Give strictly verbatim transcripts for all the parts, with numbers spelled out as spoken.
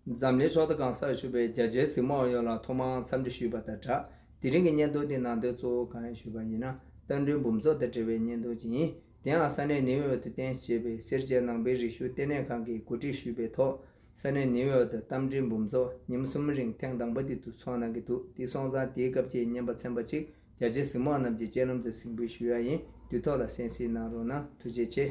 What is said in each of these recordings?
འཛམ་གླིང་ཕྱོགས་མཐའ་གང་སར་བཞུགས་པའི་རྒྱ་ཆེའི་གཟིགས་མོ་བ་ཡོངས་ལ་ཐོག་མར་འཚམས་འདྲི་ཞུས་པ་དང་སྦྲགས། དེ་རིང་གི་བརྙན་ཐུང་འདི་ནང་དོན་གཙོ་བོ་གང་ཡིན་ཞུས་པ་ཡིན་ན། རྟ་མགྲིན་འབུམ་ཚོགས་དང་འབྲེལ་བའི་བརྙན་ཐུང་ཅིག་ཡིན། དེ་ཡང་ས་གནས་ནིའུ་ཡོག་ཏུ་རྟེན་གཞི་བྱས་པའི་སེར་བྱེས་ནང་པའི་རིག་གཞུང་ལྟེ་གནས་ཁང་གིས་གོ་སྒྲིག་ཞུས་པའི་ཐོག་ས་གནས་ནིའུ་ཡོག་ཏུ་རྟ་མགྲིན་འབུམ་ཚོགས་ཉིན་གསུམ་རིང་ཐེངས་དང་པོ་དེ་དུ་ཚོགས་གནང་གི་འདུག་དེ་སོང་ཙང་དེའི་སྐབས་ཀྱི་བརྙན་པར་ཚན་པ་གཅིག་རྒྱ་ཆེའི་གཟིགས་མོ་བ་རྣམས་ཀྱི་སྤྱན་ལམ་དུ་གཟིགས་འབུལ་ཞུ་ཡ་ཡིན། དུས་ཐོག་ལ་གསན་གཟིགས་གནང་རོགས་གནང་། ཐུགས་རྗེ་ཆེ།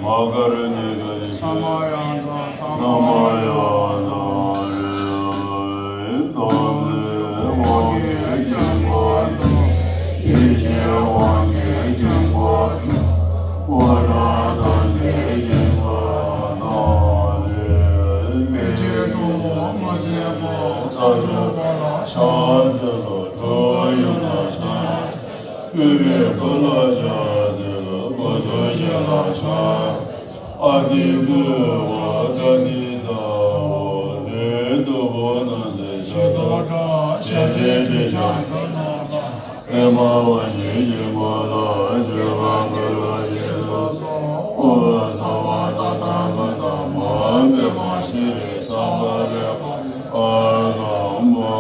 མ་ག་ར་ནི་ག་རི། ས་མ་ཡ་ཛ། ས་མ་ཡ་ཛ་རེ། དང་པོའི་དབང་གིས་སྐྱེ་བ་དང་། ཡེ་ཤེས་དབང་གིས་སྐྱེ་བ་དང་། དབང་དྲག་ཐམས་ཅད་མཁྱེན་པ་དང་། ཕལ་ཆེར་འགྲོ་བ་མ་ཟད་པ་ལྟ་གྲུབ་པ་ལ་ཕྱག་འཚལ་ལོ། སྤྲུལ་པ་ཡུམ་ལ་ཕྱག་སྤྲུལ་པའི་སྐུ་ལ་ཕྱག་འཚལ་ལོ། སྐུ་ཚུལ་ཁྲིམས་ལ་ཕྱག་ཨ་ཏི་བུ་བ་ཀ་ནི་ཏ་འོ། དུས་སྟུག་པོ་ནང་ཚེ་ཞག་སྟོང་གྲགས་ཞལ་ཚེ་ཁྲི་བྱང་དུ་ནོར་ལ། པདྨ་དབང་ཞིང་སྙིང་པོ་ལ་ཞེས་པ་ཀུན་ལ་ཞེས་སོ་སོ། ཨོ་ས་བ་ཏ་ཏ་མ་ཏ་མ་པདྨ་ཤྲཱི་སཾ་བྷ་ཝ་ཨ་ཧཾ་བྷོ་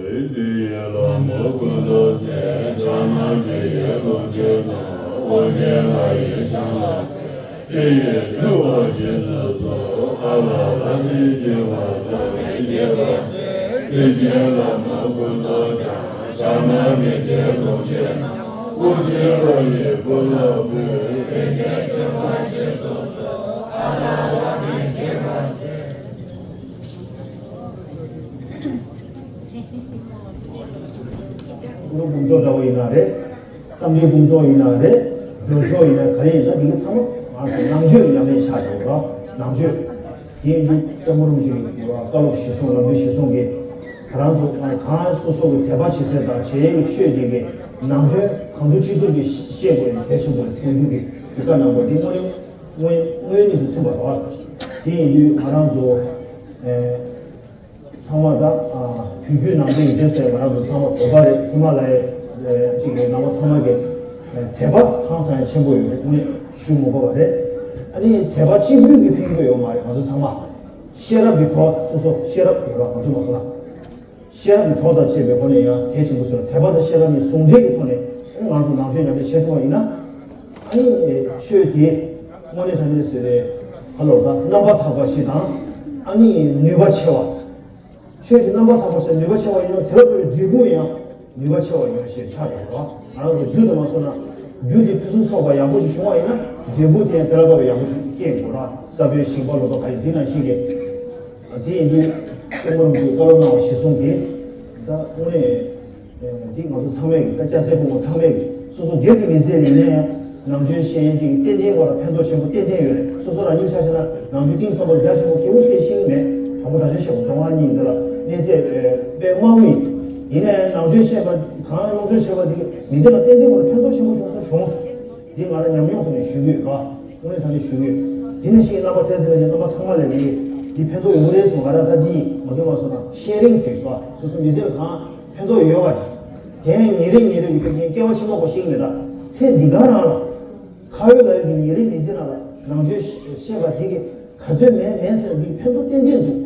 དྷི། འདི་ཡི་ལྷ་མོ་ཀུན་ཏུ་གསལ། ཕྱག་ན་འདྲེ་ཡི་ལོངས་སྤྱོད་དང་། དབང་ཆེན་ལྷ་ཡི་ཞབས་ལ་འདུད། དེ་ཡི་སྤྲུལ་པ་རྗེས་སུ་སོང་། ཨ་ལ་ལ་ནི་དགྱེས་པ་ཙམ་ལས་དགྱེས་པ་སྟེ། རིགས་ཅན་ལྷ་མོ་ཀུན་ཏུ་སྦྱངས། ཕྱག་ན་མེ་ལྕེ་ལོངས་སྤྱོད་དང་། དབང་ཆེན་ལྷ་ཡི་སྐུ་ལ་འབུལ། རིགས་ཅན་མཆོད་པ་རྗེས་སུ་སོང་། ཨ་ལ་ལ་ནི་དགྱེས་པ་ཙམ། ཀླུ་འབུམ་ཚོགས་འདྲ་བོ་ཡིན་ན་རེད། རྟ་མགྲིན་འབུམ་ཚོགས་ཡིན་ན་རེད། སྒྲོལ་ཚོགས་ཡིན་ན་ག་རེ་ཡིན་ན་འདི་ག་ཚང་མ་ང་ཚོ་ནང་ཆོས་ཀྱི་ཉམས་ལེན་ཆགས་འགྲོ་བ་ནང་ཆོས། དེ་ཡིན་དུས་སྐྱབས་མགོན་རིན་པོ་ཆེ་གི་བཀའ་སློབ་གཞིར་བཟུང་ལམ་སྟོན་གཞིར་བཟུང་གིས་ང་རང་ཚོ་གང་སོ་སོ་གི་དད་པ་བྱེད་སའི་དང་བྱེད་ཡས་ཀྱི་ཆོས་དེ་གའི་ནང་དོན་གང་ཐུབ་ཅི་ཐུབ་ཀྱིས་ཤེས་དགོས་ཡ་གལ་ཆེན་པོ་རེད་གསུངས་རྒྱུ་གི་གི་བཀའ་གནང་བ་འདི་དངོས་གནས་དངོས་དངོས་གནས་སུ་ཚུགས་པ་རེད་བ། དེ་ཡིན་དུས་ང་རང་ཚོ་ཨེ། ཚང་མ་ད་ཨ་བོད་བརྒྱུད་ནང་བསྟན་གྱི་རྗེས་སུ་ང་རང་ཚོ་ཚང་མ་བོད་པ་རེད། ཧི་མ་ལ་ཡའི་ཨ་གཅིག་གི་ནང་པ་ཚང་མ་གི་ཨ་དད་པ་ཧང་སང་ཡ་ཆེན་པོ་ཡོད་རེད། དངོས་གནས་ཞུ་མི་དགོས་པ་རེད། ཨ་ནི་དད་པ་གཅིག་པུས་ཀྱིས་ཕན་གྱི་ཡོད་མ་རེད། ང་ཚོ་ཚང་མ་ཤེས་རབ་ཀྱི་གྲོགས་སོ་སོ་ཤེས་རབ་ཡོད་པ་ང་ཚོ་མ་སོང་ན་ཤེས་རབ་ཀྱི་གྲོགས་དང་བཅས་པའི་སྒོ་ནས་ཡང་གལ་ཆེན་པོ་ཟེར་དད་པ་དང་ཤེས་རབ་གཉིས་ཟུང་འབྲེལ་གྱི་ཐོག་ནས་ང་ཚོ་ནང་ཆོས་ཉམས་ལེན་བྱེད་ཐུབ་པ་ཡིན་ན་ཨ་ནི་ཆོས་དེ་དངོས་གནས་དྲང་གནས་ཟེར་བའི་ཧ་ལོ་ད་རྣམ་པར་དག་པ་ཞིག་དང་ཨ་ནི་ནུས་པ་ཆེ་བ། ཆོས་ཀྱི་རྣམ་པར་དག་པ་ཞེས་ནུས་པ་ཆེ་བ་ཡིན་ན་དེ་ལ་བརྟེན་ནས་འབྲས་བུ་ཡང་ནུས་པ་ཆེ་བ་ཡོད་ཞེས་ཆགས་ཡོད་པ། ང་རང་ཚོ་རྒྱུ་དུ་མ་སོང་ན་རྒྱུ་དེ་ཕུན་སུམ་ཚོགས་པ་ཡག་པོ་ཞིག་བྱུང་བ་ཡིན་ན་འབྲས་བུ་དེ་ཡང་དེ་ལ་དགའ་བའི་ཡག་པོ་ཞིག་སྐྱེ་དགོས་ར། ས་བོན་ཞིང་པ་ལོ་ཏོག་ཁ་ཡི་འདི་ནང་བཞིན་གྱི། དེ་ཡིན་དུས་སྐྱབས་མགོན་རིན་པོ་ཆེས་བཀའ་སློབ་གནང་བ་གཞིར་བཟུང་གིས། ད་དངོས་གནས་འདི་ང་ཚོ་ཚང་མས་ཀྱི་ད་སྐྱ་སེར་ཕོ་མོ་ཚང་མས་ཀྱི་སོ་སོ་སྒེར་གྱི་མི་ཚེ་ཡིན་ནའི་ཡང་ནང་ཆོས་ཤེས་ཡོན་ཅིག་ཏན་ཏན་བ་ལ་ཕན་ཐོགས་ཆེན་པོ་ཏན་ཏན་ཡོད་རེད། སོ་སོ་རང་ཉིད་ཆ་བཞག་ན་ནང་ཆོས་གཏིང་ཟབ་པོ་རྒྱ་ཆེན་པོ་གལ་པོ་ཞིག་ཤེས་ཀྱི་མེད། དང་པོ་ད་ཆ་ཞེ་པོ་མདོ་སྔགས་གཉིས་འདི་ལ་གནས་ཚད་དཔེ་དམའ་བོ་ཡིན། ཡིན་ནའི་ནང་ཆོས་ཤེས་པ་གང་སློབ་སྦྱོང་བྱས་པ་དེ་གིས་མི་ཚེ་ལ་ཏན་ཏན་བ་ལ་ཕན་ཐོགས་ཆེན་པོ་བྱུང་ས་བྱུང་སོང་། འདི་ང་རང་ཉམས་མྱོང་ཐོག་ནས་ཞུ་གི་ཡོད་པ། དངོས་གནས་ད་ནི་ཞུ་གི་ཡོད། དེ་ནི་ཞིག་རྣམ་པ་ཚན་ཚན་ཞིག་རྣམ་པ་ཚང་མ་ལས་མི་འདི་ཕན་ཐོགས་ཡོང་གི་རེད་ཟེར་ང་རང་ད་འདི་ཡིན་ང་ཚོ་མ་སོང་ན་ཤེ་རིང་ཟེར་ཞུ་བ་སོ་སོ་མི་ཚེ་ལ་གང་ཕན་ཐོགས་ཡོད་པ་རེད། དེ་ཡང་ཉིན་རེ་ཉིན་རེ་ཡི་ཕན་སྐྱེ་བ་ཕྱི་མ་གོ་ཤེས་མེད་ད། ཚེ་འདི་ག་རང་ལ་ཁ་ཡོད་ལ་ཡོད་ཀྱི་ཉིན་རེ་མི་ཚེ་ནང་ལ་ནང་ཆོས་བཤད་པ་འདི་གི་ག་ཚོད་མེད་མེད་ཟེར་འདི་ཕན་ཐོགས་ཏན་ཏན་འདུག་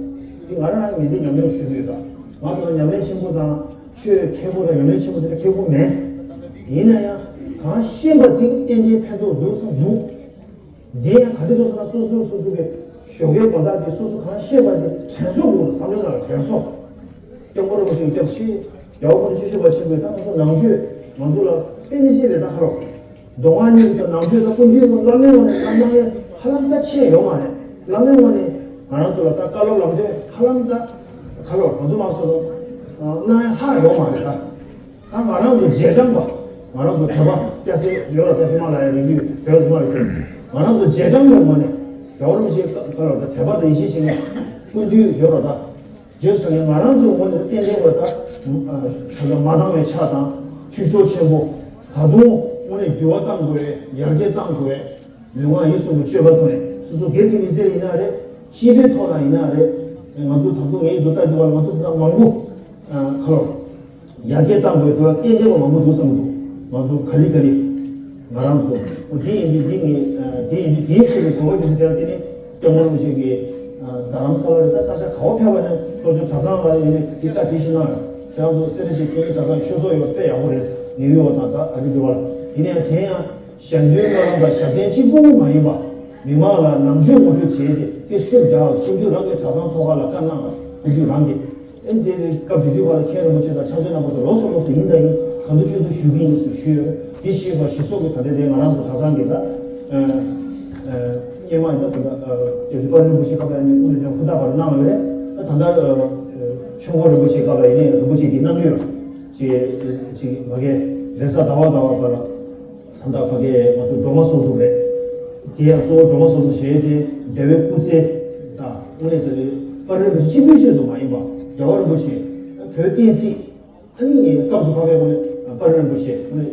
འདི་ང་རང་རང་མི་ཚེ་ཉམས་མྱོང་ཞུ་གི་ཡོད་ད། ང་ཚོ་ཉམས་ལེན་ཆེན་པོ་དང་། ཆོས་མཁས་པོ་དང་ཉམས་ལེན་ཆེན་པོ་དེ་འདྲ་མཁས་པོ་མེད། ཡིན་ན་ཡང་གང་ཤེས་པ་དེ་གི་ཏན་ཏན་ཕན་ཐོགས་འདུག་སེ་འདུག་དེ་ཡང་ག་དེ་འདུག་ཟེར་ན་སོ་སོ་སོ་སོ་གི་ཞོགས་ཀའི་དགོང་དག་དེ་སོ་སོ་གང་ཤེས་པ་དེ་དྲན་གསོ་དགོས་ལ་བསམ་བློ་ནང་ལ་དྲན་གསོ། སྐྱབས་མགོན་རིན་པོ་ཆེ་སྐྱབས་ཤེས་རྒྱལ་བ་དཀོན་མཆོག་ཆོས་ཞུ་བ་ཆེན་པོས་ད་ང་ཚོ་ནང་ཆོས་ང་ཚོ་ལ་དཔེ་མི་སྲིད་པའི་ད་ཁ་ལོ། མདོ་སྔགས་གཉིས་ཀྱི་ནང་ཆོས་དང་ཀུན་འདུས་ཀྱི་བླ་མའི་ངོས་ནས་བཀའ་གནང་ཡ་ཧ་ལམ་ད་ཆད་ཡོད་མ་རེད། བླ་མའི་ངོས་ནས་ང་རང་ཚོ་ལ་ད་བཀའ་སློབ་ལམ་སྟོན་ཧ་ལམ་ད་ག་ལོར་ང་ཚོ་མ་སོ་སོ་གནང་ཡ་ཧ་ཡོད་མ་རེད་ད། ད་ང་རང་ཚོ་རྗེས་འབྲང་པ་ང་རང་ཚོ་བོད་པ་སྐྱ་སེར་ཡོད་ལ་ད་ཧི་མ་ལ་ཡའི་རི་རྒྱུད་བོད་ཧི་མ་ལ་ཡའི་ང་རང་ཚོ་རྗེས་འབྲང་པའི་ངོས་ནས་རྒྱལ་བ་རིན་པོ་ཆེ་ག་ལོར་ད་དད་པ་དང་ཡིད་ཆེས་བྱེད་མཁན་ཀུན་འདུས་ཡོད་ལ་ད། རྗེས་སུ་ཡང་ང་རང་ཚོའི་ངོས་ནས་ཏན་ཏན་བར་ད་ད་ལྟ་མ་འདང་བའི་ཆ་དང་འཐུས་ཤོར་ཆེན་པོ་ད་དུང་དངོས་གནས་འགྱུར་བ་གཏང་དགོས་ཡར་རྒྱས་གཏང་དགོས་ལུས་ངག་ཡིད་གསུམ་གྱི་སྤྱོད་པ་ཐོག་ནས་སོ་སོ་སྒེར་གྱི་མི་ཚེ་ཡིན་ན་རེད། སྤྱི་པའི་ཐོག་ལ་ཡིན་ན་རེད། ང་ཚོ་ད་དུང་ངས་འདུག་ལྟ་འདུག་བ་ལ་ང་ཚོ་ད་མང་པོ་ཁ་ལོ་ཡར་རྒྱས་གཏང་དགོས་འགྲོ་ཏན་ཏན་བ་མང་པོ་འདུག་བསམ་འདུག་ང་ཚོ་ག་ལི་ག་ལི་ང་རང་ཚོ་འོ་དེ་ཡིན་དུས་འདི་ངས་དེ་ཡིན་དུས་དེའི་ཆེད་དུ་གོ་བ་འདི་ཚོ་དེ་ལ་བརྟེན་ནས། སྐྱབས་མགོན་རིན་པོ་ཆེ་གིས་རྡ་རམ་ས་ལ་རེད་ད་ས་ཆ་ག་བ་ཕེབས་པ་ནས་གཙོ་ཆེ་གྲྭ་ཚང་ལ་ཡིན་ནས་འདི་ལྟ་དེ་ཞིག་གནང་ཡོད། ཁྱེད་རང་ཚོ་སེ་ར་བྱེས་སྐད་ཡིག་གྲྭ་ཚང་ཆོས་ཚོགས་ཡོད་དཔེ་ཡག་པོ་རེད། ནིའུ་ཡོག་དང་ད་ཨ་རི་འདི་བ་ལ་ཡིན་ནའི་དེ་ཡང་ཞལ་འདོན་བཀའ་དམ་དང་ཞབས་བརྟན་གཅིག་པུ་མ་ཡིན་པ་མི་མང་ལ་ནང་ཆོས་ངོ་སྤྲོད་བྱས་ཏེ་དེ་སུ་རྒྱག་སྐུ་མདུན་རང་གི་གྲྭ་ཚང་ཐོག་ཁ་ལ་བཀའ་གནང་བ་སྐུ་མདུན་རང་གི་ཨེ་འདི་ནི་སྐབས་དེ་དུས་བར་ལ་མཁན་རིན་པོ་ཆེ་དང་ཕྱག་མཛོད་རྣམ་པ་ཚོ་ལོགས་སུ་ལོགས་སུ་ཡིན་དང་ཡིན་གང་དུ་ཆོས་དུ་ཞུ་གི་ཡིན་ཟེར་ཞུས་ཡོད། དེ་ཞེས་པ་ཞིག་སོགས་ཀྱི་ད་ལྟའི་རེད་ང་རང་ཚོ་གྲྭ་ཚང་གི་ད་སྙེ་མ་ཡིན་ད་དེ་ད་རྒྱལ་སྲས་དཔལ་ལྡན་རིན་པོ་ཆེ་སྐབས་ལ་ཡིན་ནའི་དབུ་ནས་ཀྱང་ཧུར་ཐག་པར་གནང་ཡོད་རེད། ད་ད་ལྟ་ཆོས་འཁོར་རིན་པོ་ཆེ་སྐབས་ལ་ཡིན་ནའི་རིན་པོ་ཆེ་གི་གནང་ཡོད་ཅེས་ཅིག་མ་གས་རེས་གཟའ་ཟླ་བ་ཟླ་བ་བར་ལ། ད་ལྟ་ཕ་གིའི་ང་ཚོ་སྒྲོལ་མ་གསུང་གསུང་རེད། དེ་ཡང་གཙོ་བོ་སྒྲོལ་མ་གསུང་གསུང་བྱས་ཏེ་རྒྱལ་བའི་སྐུ་ཚེ་དང་དངོས་གནས་ཟེར་ཏེ་དཔལ་རིན་པོ་ཆེ་གཅིག་པུའི་ཆེད་དུ་མ་ཡིན་པ་རྒྱལ་བ་རིན་པོ་ཆེ་བོད་བསྟན་སྲིད་ཨ་ནི་སྐབས་སུ་བབས་པའི་སྒོ་ནས་དཔལ་རིན་པོ་ཆེ་ཨ་ནི་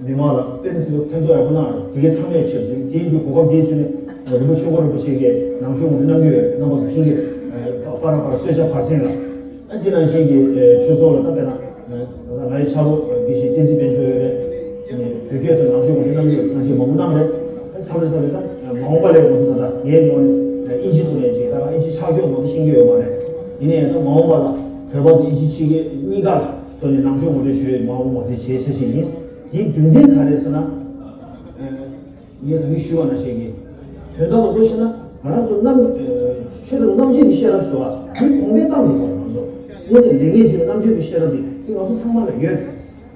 མི་མང་ལ་དཔེ་མི་སྲིད་པའི་ཕན་ཐོགས་ཡག་པོ་གནང་ཡོད། དེ་གའི་ཚང་མས་ཆེད་དུ་དེའི་དུས་གོ་སྐབས་འདིའི་ཚུལ་ནས་རིན་པོ་ཆེ་ཁོ་རིན་པོ་ཆེ་གིས་ནང་ཆོས་ངོ་སྤྲོད་གནང་གི་ཡོད། རྣམ་པ་ཚོ་མཁྱེན་གྱི་རེད། པ་ར་པ་ར་གསོལ་ཇ་བར་གསེང་ལ། ཨ་འདི་ནང་བཞིན་གྱི་ཆོས་ཚོགས་ལ་ད་དཔེར་ན་ང་ཡི་ཕྱག་རོགས་དགེ་བཤེས་བསྟན་འཛིན་དཔལ་འབྱོར་ཡོད་རེད། བོད་སྐད་དུ་ནང་ཆོས་ངོ་སྤྲོད་གནང་གི་ཡོད། ནང་ཆོས་མང་པོ་གནང་རེད། ཚར་རེ་ཚར་རེ་ད་མ་འོངས་པ་ལས་ང་ཚོ་ད་ལྟ་ངའི་ངོས་ནས་ཨིན་ཇི་ཐོག་ནས་ཅིག་ད་ཨིན་ཇི་ཕྱག་རྒྱུག་མང་པོ་ཤེས་ཀྱི་ཡོད་མ་རེད། ཡིན་ནའི་ད་མ་འོངས་པ་ལ་བོད་པ་དང་ཨིན་ཇི་ཕྱི་རྒྱལ་གཉིས་ཀ་ལ་ཐོག་ནས་ནང་ཆོས་ངོ་སྤྲོད་ཞུ་ཡས་མ་འོངས་པ་དེ་བྱེད་འཆར་གཞི་ཡིན། དེའི་རྒྱུ་མཚན་ག་རེ་ཟེར་ན། ངས་ད་གིན་ཞུས་པ་ནང་བཞིན་གྱི། དོན་དག་ལ་བློ་ཤེས་ན་ང་རང་ཚོ་རྣམ་ཆོས་དང་རྣམ་དཔྱོད་ཀྱི་ཤེས་རབ་ཟེར་བ་འདི་གོང་འཕེལ་བཏང་དགོས་པ་ང་ཚོ། དངོས་གནས་ལས་ངན་ཞིག་ལ་རྣམ་དཔྱོད་ཀྱི་ཤེས་རབ་འདི་འདི་ང་ཚོ་ཚང་མ་ལ་ཡོད།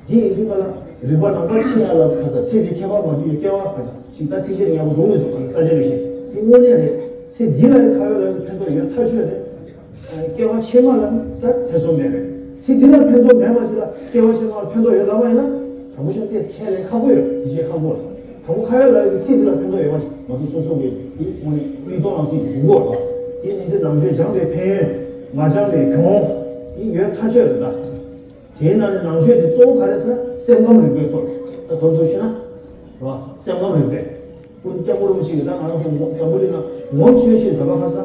འདི་ཡིན་དུས་ང་ལ་རིག་པ་ནང་པ་ཕྱིན་ཡ་ལ་ཁ་ས་ཚེ་འདི་ཁྱད་པར་མ་འདུས་ཡོད་སྐྱེ་བ་ཁ་ས་ཅིག་ད་ཚིག་གཅིག་ཡག་པོ་འགྲོ་མི་འདུག་ཁ་ས་ས་ཆ་རེ་བཞིན་འདི་དངོས་གནས་རེད། ཚེ་འདི་ལ་ཡང་ཁ་ཡོད་ལ་ཡང་ཕན་ཐོགས་ཡོད་ཐག་ཆོད་རེད། སྐྱེ་བ་ཕྱི་མ་ལ་ནི་ད་ཐེ་ཚོམ་མེད་པས། ཚེ་འདི་ལ་ཕན་ཐོགས་མེད་པ་ཞིག་ལ་སྐྱེ་བ་ཕྱི་མ་ལ་ཕན་ཐོགས་ཡོད་ལབ་པ་ཡིན་ན། དྲང་པོ་ཞིག་ཏེ་ཁས་ལེན་ཁག་པོ་ཡོད། དེ་བྱས་ཁག་པོ་རེད། དྲང་པོ་ཁ་ཡོད་ལ་ཡོད་ཀྱི་ཚེ་འདི་ལ་ཕན་ཐོགས་ཡོད་པ་ཞིག་ང་ཚོ་སོ་སོ་གི་དེ་དངོས་གནས་མིག་ཏོ་ནང་སྲིད་ཀྱི་དགུ་བར་དེ་ནི་འདི་ནང་ཆོས་སྦྱངས་པའི་ཕན་ཡོན་མ་སྦྱངས་པའི་གྱོང་དེ་ཡོད་ཐག་ཆོད་རེད་ད། དེའི་ནང་ནས་ནང་ཆོས་དེ་གཙོ་བོ་ག་རེ་ཟེར་ན་སེམས་ཁམས་རིག་པའི་ཐོག་ད་དོན་དུ་ཤེས་ན་རེད་བ། སེམས་ཁམས་རིག་པའི། སྐུ་སྐྱབས་མགོན་རིན་པོ་ཆེ་གིས་ད་ང་རང་ཚོ་འཛམ་བུ་གླིང་ན་ངོམ་ཆེ་ཤོས་བོད་པ་ཁ་ས་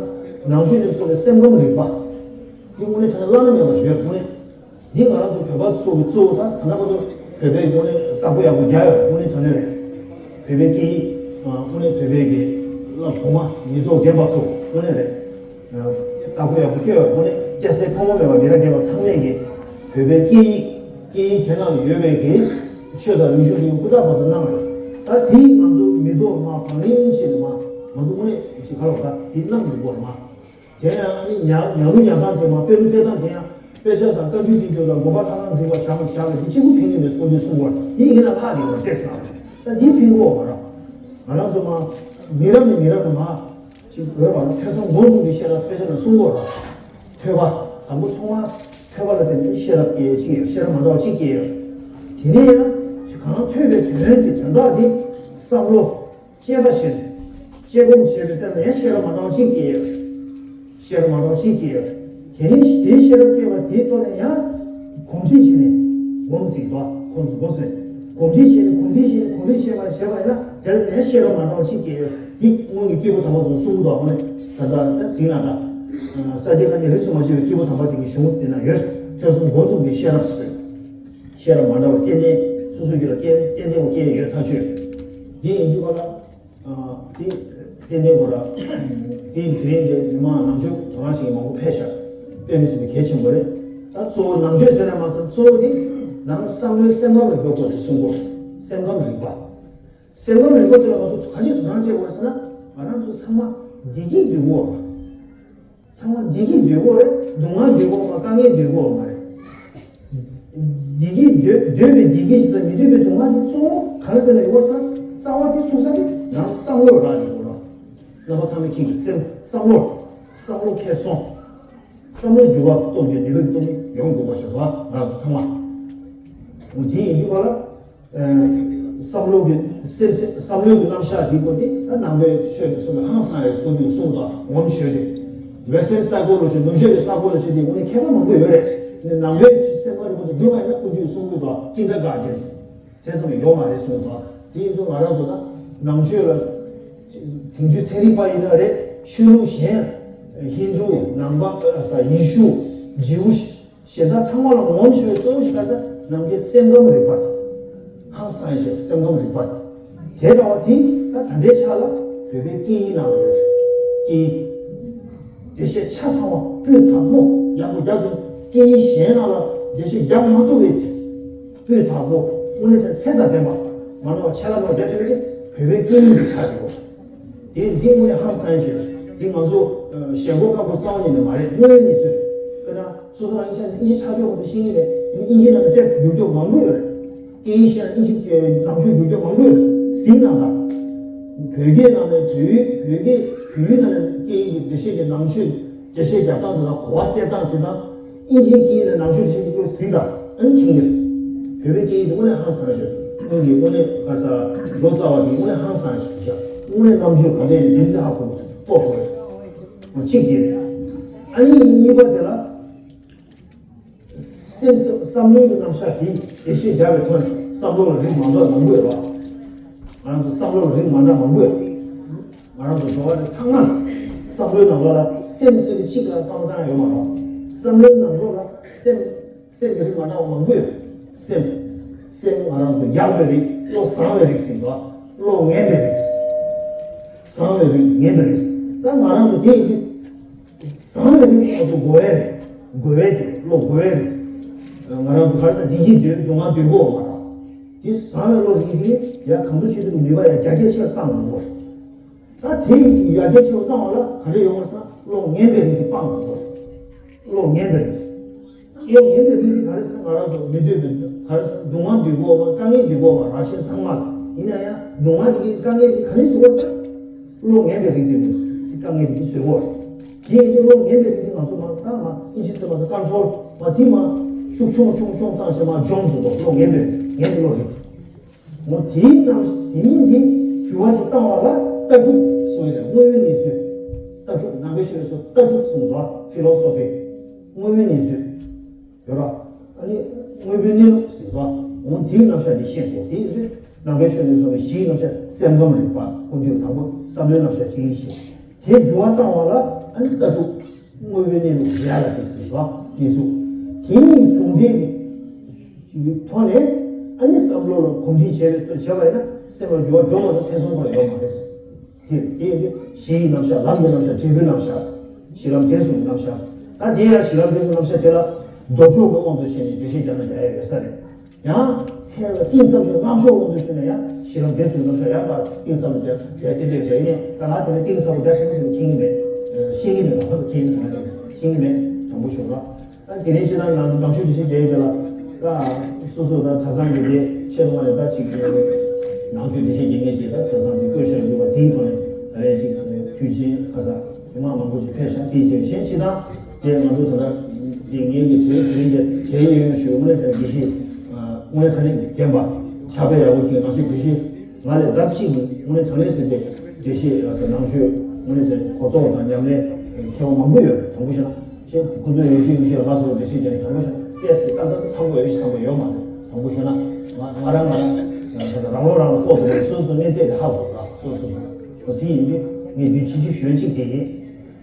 ནང་ཆོས་ནས་གསུངས་པའི་སེམས་ཁམས་རིག་པ། འདི་དངོས་གནས་དྲང་གནས་བླ་ན་མེད་པ་ཞིག་ཡོད་དངོས་གནས། འདི་ང་རང་ཚོ་བོད་པ་ཚོ་གི་གཙོ་བོ་ད་ད་ལྟ་བར་དུ་བོད་པའི་དངོས་གནས་བདག་པོ་ཡག་པོ་རྒྱག་ཡོད་དངོས་གནས་དྲང་གནས་རེད། བོད་པའི་སྐད་ཡིག་དངོས་གནས་བོད་པའི་གི་བླ་གོང་མ་མི་ཐོག་རྒན་པ་ཚོ་དངོས་གནས་རེད། བདག་པོ་ཡག་པོ་སྐྱོ་བ་དངོས་གནས་སྐྱ་སེར་ཕོ་མོ་མེད་པ་མི་རབས་རྒན་པ་ཚང་མས་ཀྱི་བོད་པའི་སྐད་ཡིག་སྐད་ཡིག་དེ་ནང་ལ་ཡོད་པའི་གི་ཆོས་དང་རིག་གཞུང་དེ་ཧུར་ཐག་པར་དུ་གནང་བ་རེད། ད་དེ་ང་ཚོ་མི་ཐོག་མ་བང་རིམ་ཞིག་ལ་མ་ང་ཚོ་དངོས་གནས་ཞིག་ག་ལ་ད་དེ་གནང་དགོས་པ་རེད་མ། དེ་ཡང་ཨ་ནི་ཉ་ཉ་ལུ་ཉ་ཐང་དེ་མ་དཔེ་ལུ་དཔེ་ཐང་དེ་ཡང་དཔེ་ཆ་དང་བཀའ་འགྱུར་འདི་ཚོ་ལ་དགོན་པ་ལྷ་ཁང་འཛིན་པ་བྱ་མ་བཞག་ལ་འདི་གཅིག་པུ་ཕན་གྱི་མེད་སྐོར་འདི་གསུང་བར་འདི་ཡིན་ན་ལྷག་ནས་ཡོང་བ་ཏེ་སང་ད་འདི་ཕན་གོ་བ་ར། ང་རང་ཚོ་མ་མི་རབས་ནས་མི་རབས་ནས་མ་ འོས་པ་ལ་ཐོས་བསམ་སྒོམ་གསུམ་གྱི་ཤེས་རབ་དཔེ་ཆ་ནང་གསུང་གི་ཡོད་རེད། ཐོས་པ། དང་པོ་ཚང་མ་ཐོས་པ་ལ་བརྟེན་ནས་ཤེས་རབ་སྐྱེ་ཡས་གཅིག་ཡོད། ཤེས་རབ་མ་འདྲ་བ་གཅིག་སྐྱེ་ཡོད། དེ་ནས་ཡང་གང་ཐོས་པའི་དོན་དེ་དོན་དག་དེ་བསམ་བློ་དཔྱད་པ་བྱས་ནས་དཔྱད་སྒོམ་བྱས་པའི་སྟེང་ནས་ཡང་ཤེས་རབ་མ་འདྲ་བ་གཅིག་སྐྱེ་ཡོད། ཤེས་རབ་མ་འདྲ་བ་གཅིག་སྐྱེ་ཡོད། དེ་ནས་དེའི་ཤེས་རབ་སྐྱེས་པ་དེའི་ཐོག་ནས་ཡང་གོམས་འདྲིས་བྱས་ནས་སྒོམ་ཟིན་ཏོ། གོམས་སུ་སྒོམ་ཟིན། གོམས་འདྲིས་བྱས་ནས་གོམས་འདྲིས་བྱས་ནས་གོམས་འདྲིས་བྱས་པ་བྱས་པ་ཡིན་ན་དེ་ལ་ཡང་ཤེས་རབ་མ་འདྲ་བ་གཅིག་སྐྱེ་ཡོད། འདི་སྔོན་གྱི་སྐྱེས་བུ་དམ་པ་ཚོ་གསུངས་འདུག་ཨ་ནི། ད་ལྟ་ད་ཟིན་ན་ད། ས་སྐྱ་བཀའ་རྙིང་རིས་སུ་མ་ཆད་པའི་སྐྱེས་བུ་དམ་པ་དེ་གི་གཞུང་དེ་ན་ཡོད། ཐོས་བསམ་སྒོམ་གསུམ་གྱི་ཤེས་རབ་ཟེར། ཤེས་རབ་མ་འདྲ་བ་སྐྱེ་གནས་སོ་སོའི་རྒྱུད་ལ་སྐྱེ་སྐྱེ་གནས་འོ་སྐྱེ་ཡོད་ཐག་ཆོད། འདི་ཡིན་དུས་ག་ལ། དེ་དེ་ནས་གོ་ར། དེ་དེ་རིང་འདི་མི་མང་ནང་ཆོས་དོ་སྣང་ཞིག་མང་པོ་ཕེབས་ཤག་དཔེ་མི་སྲིད་པའི་གལ་ཆེན་པོ་རེད། ད་གཙོ་བོ་ནང་ཆོས་ཟེར་ན་མ་ཟད་གཙོ་བོ་དེ་ནང་བསམ་བློའི་སེམས་ཁམས་ལ་འཇོག་དགོས་ཞེས་གསུང་གོ། སེམས་ཁམས་རིག་པ། སེམས་ཁམས་རིག་པ་དེ་ལ་ང་ཚོ་ག་ཅིག་དོ་སྣང་སྤྲད་དགོས་ཟེར་ན། ང་རང་ཚོ་ཚང་མ་བདེ་སྐྱིད་འདོད་དགོས་པ། ཚང་མ་བདེ་སྐྱིད་འདོད་དགོས་རེད། སྡུག་བསྔལ་འདོད་དགོས་མ། དཀའ་ངལ་འདོད་དགོས་མ་རེད། བདེ་སྐྱིད་འདོད་འདོད་པའི་བདེ་སྐྱིད་ཞིག་དང་མི་འདོད་པའི་སྡུག་བསྔལ་དེ་གཙོ་བོ་ག་ལ་བརྟེན་ནས་ཡོད་ཟེར་ན། རྩ་བ་དེ་གསུང་ས་དེ་ནང་བསམ་བློ་རང་ཡིན་དགོས་ར། རྣམ་པ་ཚང་མས་མཁྱེན་གྱི་སེམས་བསམ་བློ། བསམ་བློ་ཁྱེར་སོང་། བསམ་བློ་འགྱུར་བ་གཏོང་རྒྱུའི་ནུས་པ་གཏོང་མི་ཡོང་དགོས་པ་ཞིག་ར། ང་རང་ཚོ་ཚང་མ། འོ་དེ་ཡིན་དུས་ག་ལ། བསམ་བློ་གི་སེམས་བསམ་བློའི་གི་རྣམ་གཞག་འདི་སྐོར་དེ་ད་ནང་པའི་ཆོས་ཀྱི་སོ་སོ་ཧང་སང་རེད་སྐུ་མདུན་གསུངས་དང་ངོམ་ཆོས་དེ། Western psychology ནུབ་ཕྱོགས་ཀྱི་psychology དེ་དངོས་གནས་མཁས་པ་མང་པོ་ཡོད་རེད། ནང་པའི་སེམས་ཁམས་རིག་པ་དེ་བསྒྱུར་བ་ཡིན་ན་སྐུ་མདུན་གསུང་གི་དང་ཀིན་ཌར་གྷར་ཌེན་དེ་ཙམ་ཡོད་མ་རེད་གསུངས་དང་། དེ་ཡིན་ཙང་ང་རང་ཚོ་ད་ནང་ཆོས་ལ་དེང་དུས་ཚན་རིག་པ་ཡིན་ན་རེད། ཆོས་ལུགས་གཞན་ཧིན་དུ་ནང་པ་ཡེ་ཤུ་ཇིའུ་ཤི། གཞན་དག་ཚང་མ་ལ་ངོམ་ཆེ་བའི་གཙོ་བོ་ཞིག་ལྟ་ས་ནམ་མཁའི་སེམས་ཁམས་རིག་པ་དང་། ཧང་སང་ཞེས་སེམས་ཁམས་རིག་པ་དང་། དེ་འདྲ་བ་དེ་ད་ད་ལྟའི་ཆ་ལ་བོད་པའི་སྐད་ཡིག་ནང་ལ་ཡོད་རེད། སྐད་ཡིག་འགྲེལ་བཤད་ཆ་ཚང་བ་སྤུས་དག་པོ་ཡག་པོ་རྒྱབ་ཀྱང་སྐད་ཡིག་གཞན་ནང་ལ་འགྲེལ་བཤད་རྒྱབ་མ་ཐུབ་པའི་དེ་སྤུས་དག་པོ་དངོས་གནས་དྲང་ཚད་དང་ལྡན་པ་མ་ནོར་བ་ཆད་ལྷག་མ་རྒྱབ་ཐུབ་པའི་དེ་བོད་པའི་སྐད་ཡིག་གི་ཆ་རེད། དེ་འདི་དངོས་གནས་ཧང་སང་ཞེས་འདི་ང་ཚོ་ཞེན་ཁོག་སྐམ་པོ་རྩ་བ་ཉིད་ནས་མ་རེད། དངོས་ཡོད་གནས་ཚུལ་དཔེར་ན། སོ་སོ་རང་ཉིད་ཤ་ནས་དབྱིན་ཇི་ཆ་ཚང་བོ་དེ་ཤེས་ཀྱི་རེད། དེ་ནི་དབྱིན་ཇི་ནང་ལ་ཊེག་སི་བསྒྱུར་རྒྱུ་མང་པོ་ཡོད་རེད། སྐད་ཡིག་ཤེས་ན་དབྱིན་ཇི་ནང་ཆོས་བསྒྱུར་རྒྱུ་མང་པོ་ཡོད་རེད། ཟིན་ན་ད། བོད་སྐད་ནང་ནས་བོད་ཡིག་བོད་སྐད་བོད་ཡིག་ནང་ནས་སྐད་ཡིག་གི་འགྲེལ་བཤད་ཀྱི་ནང་ཆོས་འགྲེལ་བཤད་རྒྱག་སྟངས་དེ་དང་གོ་བ་སྟེར་སྟངས་དེ་དང་། དབྱིན་ཇིའི་སྐད་ཡིག་ནས་ནང་ཆོས་འགྲེལ་བཤད་རྒྱག་རྒྱུ་ཟིན་ད། ཨ་ནི་མཁྱེན་གྱི་རེད། བོད་པའི་སྐད་ཡིག་དེ་དངོས་གནས་ཧང་སང་ཞེས་སྔོན་གྱི་དངོས་གནས་ཁ་ས་ལོ་ཙཱ་བ་དེ་དངོས་གནས་ཧང་སང་ཞེས་བཞག་དངོས་གནས་རྣམ་དཔྱོད་ག་འདྲས་ཡིན་དེ་ཧ་གོ་གི་སྤོབས་པོ་རེད། གཅིག་དེ་རེད། ཨ་ནི་གཉིས་པ་དེ་ལ། སེམས་བསམ་བློའི་རྣམ་གཞག་དེ་འགྲེལ་བཤད་རྒྱག་པའི་ཐོག་ནས་བསམ་བློ་ལ་རིགས་མ་འདྲ་མང་པོ་ཡོད་པ། ང་རང་ཚོ་བསམ་བློ་ལ་རིགས་མ་འདྲ་མང་པོ་ཡོད། ང་རང་ཚོ་འགྲོ་བ་རེ་ཚང་མ་བསམ་བློའི་ནང་ལོགས་ལ་སེམས་ཟེར་དེ་གཅིག་ལ་བསམ་བློ་བཏང་ཡ་ཡོད་མ་རེད། བསམ་བློའི་ནང་ལོགས་ལ་སེམས་སེམས་ཀྱི་རིགས་མ་འདྲ་བ་མང་པོ་ཡོད། སེམས་སེམས་ང་རང་ཚོ་ཡག་པའི་རིགས་བློ་བཟང་བའི་རིགས་ཟེར་བ། བློ་ངན་པའི་རིགས། བཟང་བའི་རིགས་ངན་པའི་རིགས། ད་ང་རང་ཚོ་དེ་ཡིན་དུས། བཟང་བའི་རིགས་ང་ཚོ་དགོས་ཡས་རེད། དགོས་ཡས་དེ་བློ་དགོས་ཡས་རེད། ང་རང་ཚོ་ག་རེ་ཟེར་བདེ་སྐྱིད་འདོད་སྡུག་བསྔལ་འདོད་དགོས་བ་མ་རེད། དེ་བཟང་བའི་བློ་རིགས་དེ་ཡར་གང་ཐུབ་ཅི་ཐུབ་ནུས་པ་ཡར་རྒྱ་སྐྱེད་ཆེ་བ་བཏང་དགོས་རེད། ད་དེ་ཡར་རྒྱས་ཆེ་བ་བཏང་བ་ལ་ག་རེ་ཡོང་བ་ཟེར་ན་བློ་ངན་པའི་རིགས་དེ་སྤང་དགོས་རེད། བློ་ངན་པའི་རིགས། བློ་ངན་པའི་རིགས་དེ་ག་རེ་ཟེར་ན་ང་རང་ཚོ་མི་འདོད་པའི་ག་རེ་ཟེར་ན་སྡུག་བསྔལ་འདོད་དགོས་བ་དཀའ་ངལ་འདོད་དགོས་བ་རང་བཞིན་ཚང་མ་ལ། ཡིན་ན་ཡང་སྡུག་བསྔལ་དེ་གི་དཀའ་ངལ་དེ་ག་ནས་བཟོ་བ་ཟེར་ན། བློ་ངན་པའི་རིགས་དེ་ནས་དཀའ་ངལ་དེ་བཟོ་བ་རེད། དེ་ཡིན་དུས་བློ་ངན་པའི་རིགས་དེ་ང་ཚོ་མ་ད་མ་ཨིན་ཇི་ཚོ་མ་ཚོ་ཀོན་ཊོལ་མ་དེ་མ་ཤུགས་ཆུང་ཆུང་ཆུང་བཏང་བྱས་མ་སྦྱོང་དགོས་པ་བློ་ངན་པའི་རིགས་ངན་པའི་བློ་རེད། འོ་དེའི་ནང་དེ་ཉིད་འདི་འགྱུར་བ་ཞིག་བཏང་བ་ལ་ལྟ་གྲུབ་གསུངས་ཡོད་རེད། དངོས་ཡོད་གནས་ཚུལ། ལྟ་གྲུབ་ནང་པའི་ཆོས་སུ་ལྟ་གྲུབ་གསུངས་པ་ཕི་ལོ་སོ་ཕི། དངོས་ཡོད་གནས་ཚུལ། ཡོད་ར། ཨ་ནི་དངོས་པོའི་གནས་ལུགས་ཟེར་བ། འོ་དེའི་རྣམ་གཞག་འདི་ཤེས་དགོས། དེ་ཡིན་ཚེ་ནང་པའི་ཆོས་ནས་གསུངས་པའི་གཞིའི་རྣམ་གཞག་སེམས་ཁམས་རིག་པ་ཀུན་འདུས་དང་པོ་བསམ་བློའི་རྣམ་གཞག་གཅིག་ཡིན་ཞེས། དེ་འགྱུར་བ་བཏང་བ་ལ་ཨ་ནི་ལྟ་གྲུབ། དངོས་པོའི་གནས་ལུགས་ཡ་ལ་དེ་ཟེར་བ་གནས་ཚུལ། དེ་གཉིས་ཟུང་འབྲེལ་གྱི་ཐོག་ནས་ཨ་ནི་བསམ་བློ་ལ་གོམས་འདྲིས་བྱས་པའི་བྱས་པ་ཡིན་ན་སེམས་ལ་འགྱུར་བ་འགྲོ་མ་ཐུབ་ཐེ་ཚོམ་ཁོ་ན་ཡོད་མ་རེད། དེ་དེ་ཡིན་དུས་གཞིའི་རྣམ་གཞག་ལམ་གྱི་རྣམ་གཞག་འབྲས་བུའི་རྣམ་གཞག་གཞི་ལམ་འབྲས་གསུམ་གྱི་རྣམ་གཞག་ད་དེ་ཡང་གཞི་ལམ་འབྲས་གསུམ་རྣམ་གཞག་དེ་ལ་ལྡོག་ཕྱོགས་ཀྱི་དབང་དུ་བྱས་ནས་འགྲེལ་བཤད་རྒྱག་ན་འགྲིག་ཡ་ཡོད་ས་རེད། ཡང་ཚད་ལ་གཏིང་ཟབ་ཤོས་རྣམ་གཞག་དབང་དུ་བྱས་ན་ཡང་གཞི་ལམ་འབྲས་གསུམ་རྣམ་གཞག་ཡང་དག་གཏིང་ཟབ་ལ་རྒྱག་རྒྱག་ཏན་ཏན་རེད། ཡིན་ད་ང་དེ་ནས་གཏིང་ཟབ་པོ་རྒྱག་ཤེས་ཀྱི་མེད། ཤེས་ཀྱི་མེད་ལ་ཧ་གོ་མཁན་ཚང་མ་ཤེས་ཀྱི་མེད། དྲང་པོ་ཞུ་ན། ད་དེ་ནས་ཕྱི་ནང་ནང་ནང་ཆོས་འདི་ཤེས་རྒྱག་ཡོད་ལ། ད་སོ་སོ་ད་གྲྭ་ཚང་གི་དེ་ཤེས་ལ་མ་ནས་ད་ཅིག་ནང་ཆོས་འདི་ཤེས་རྒྱག་མཁན་ཅིག་ད་གྲྭ་ཚང་གི་བཀོད་ཤག་ཡོད་པ་དེའི་ཐོག་ནས་ད་ ལན་ཅིག་དུས་ཆེན་ཁ་ས་མི་མང་མང་པོ་ཅིག་ཕེབས་ཤག་དེའི་རྗེས་གཞན་ཞིག་དང་། དེ་ང་ཚོ་ད་ལྟ་དེ་ངེད་ཀྱི་གྲས་དེ་རིང་གི་གྲས་ཡོད་ཡོད་ཞུ་དངོས་གནས་དྲང་དགེ་བཤེས་དངོས་གནས་དྲང་གནས་རྒན་པ་ཕྱག་དཔེ་ཡག་པོ་མཁྱེན་ནང་ཆོས་དགེ་བཤེས། ང་ལས་ལྡབ་གཅིག་གིས་དངོས་གནས་དྲང་གནས་ཟེར་ཏེ་དགེ་བཤེས་ཡག་ས་ནང་ཆོས་དངོས་གནས་དྲང་གོ་རྟོགས་དང་ཉམས་ལེན་མཁས་པ་མང་པོ་ཡོད་རེད། དྲང་པོ་བཤད་ན་ཁྱེད་ཁོ་ཚོའི་ཡོད་ཤུལ་ཡོད་ཤུལ་ང་ཚོ་ལ་དགེ་བཤེས་ཀྱི་ནས་དྲང་པོ་བཤད་ན་ཏོག་ཙམ་ཏག་ཏག་ཚང་པོ་ཡོད་ཤུལ་ཚང་པོ་ཡོད་མ་རེད། དྲང་པོ་བཤད་ན་ང་ང་རང་ང་རང་ད་ལྟ་རང་ལོ་རང་ལ་ལྐོག་ཏུ་རེད། སོ་སོ་གནས་ཚད་དེ་ཧ་གོ་ར། སོ་སོ་སོ་སོ་དེ་ཡིན་དུས་ངས་དུས་ཕྱིན་ཅི་ཞོན་གཅིག་དེ་ཡིན།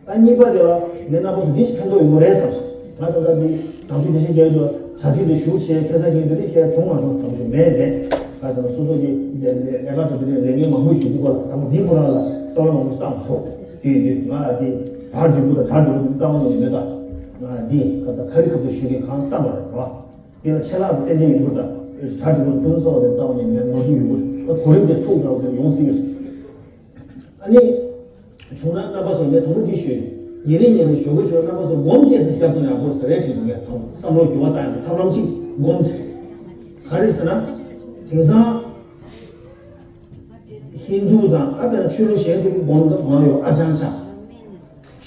ད་གཉིས་པ་དེ་ལ་ངས་རྣམ་པ་ཚོ་འདི་ཕན་ཐོགས་ཡོང་གི་རེད་བསམ་སོང་། ང་ད་ལྟ་འདི་དྲང་ཆོས་དགེ་བཤེས་རྒྱལ་དུ་གྲ་སྒྲིག་དེ་ཞུ་བྱས་ཁ་སང་ཉིན་དེ་རིགས་བཤད་བྱུང་མ་བྱུང་དྲང་ཆོས་མེད་མེད། ང་ཚོ་སོ་སོ་གི་ལས་ལས་ལས་ཀ་དེ་དེ་ལས་ངན་མང་པོ་ཞུ་གི་གོ་ལ་དང་པོ་འདི་ཁོ་རང་ལ་བསམ་བློ་མང་པོ་བཏང་ཆོག་དེ་ཡིན་དུས་ང་ལ་དེ་གྲ་སྒྲིག་དགོས་དང་གྲ་སྒྲིག་དགོས་དེ་རྩ་བ་ནས་མེད་ད། ང་འདི་ཁ་ད་ཁ་རི་ཁ་ཐུག་ཞུ་གི་གང་བསམ་པ་རེད་བ། དེ་ལ་ཆད་ལྷག་ཏུ་ཏན་ཏན་ཡོང་གི་རེད་ད། གྲ་སྒྲིག་དགོས་དེ་ཕུན་སུམ་ཚོགས་པ་དེ་རྩ་བ་ནས་མེད། ནོར་འཁྲུལ་ཡོང་གི་རེད་ད། གོ་རིམ་དེ་ཚུགས་འདྲ་བོ་དེ་ཡོང་སྲིད་གི་རེད། ཨ་ནི། བྱུང་ན་རྣམ་པ་ཚོ་ངས་དང་པོ་འདི་ཞུས། ཉིན་རེ་ཉིན་རེ་ཞོགས་ཀས་ཞོགས་རྣམ་པ་ཚོ་སྒོམ་སྐྱེས་སུ་བརྒྱབ་ཐུབ་ན་ཡག་པོ་ཟེར་རེད་དྲིས་འདུག་ངས་དང་པོ་བསམ་བློ་འགྱུར་བ་བཏང་ཡག་ཐབས་ལམ་གཅིག་སྒོམ། ག་རེ་ཟེར་ན། དེང་སང་། ཧིན་དུ་དང་ཨ་པའི་ཆོས་ལུགས་གཞན་དེ་གི་སྒོམ་དང་དོ་སྣང་ཡོད་ཨ་ཅང་ཅང་།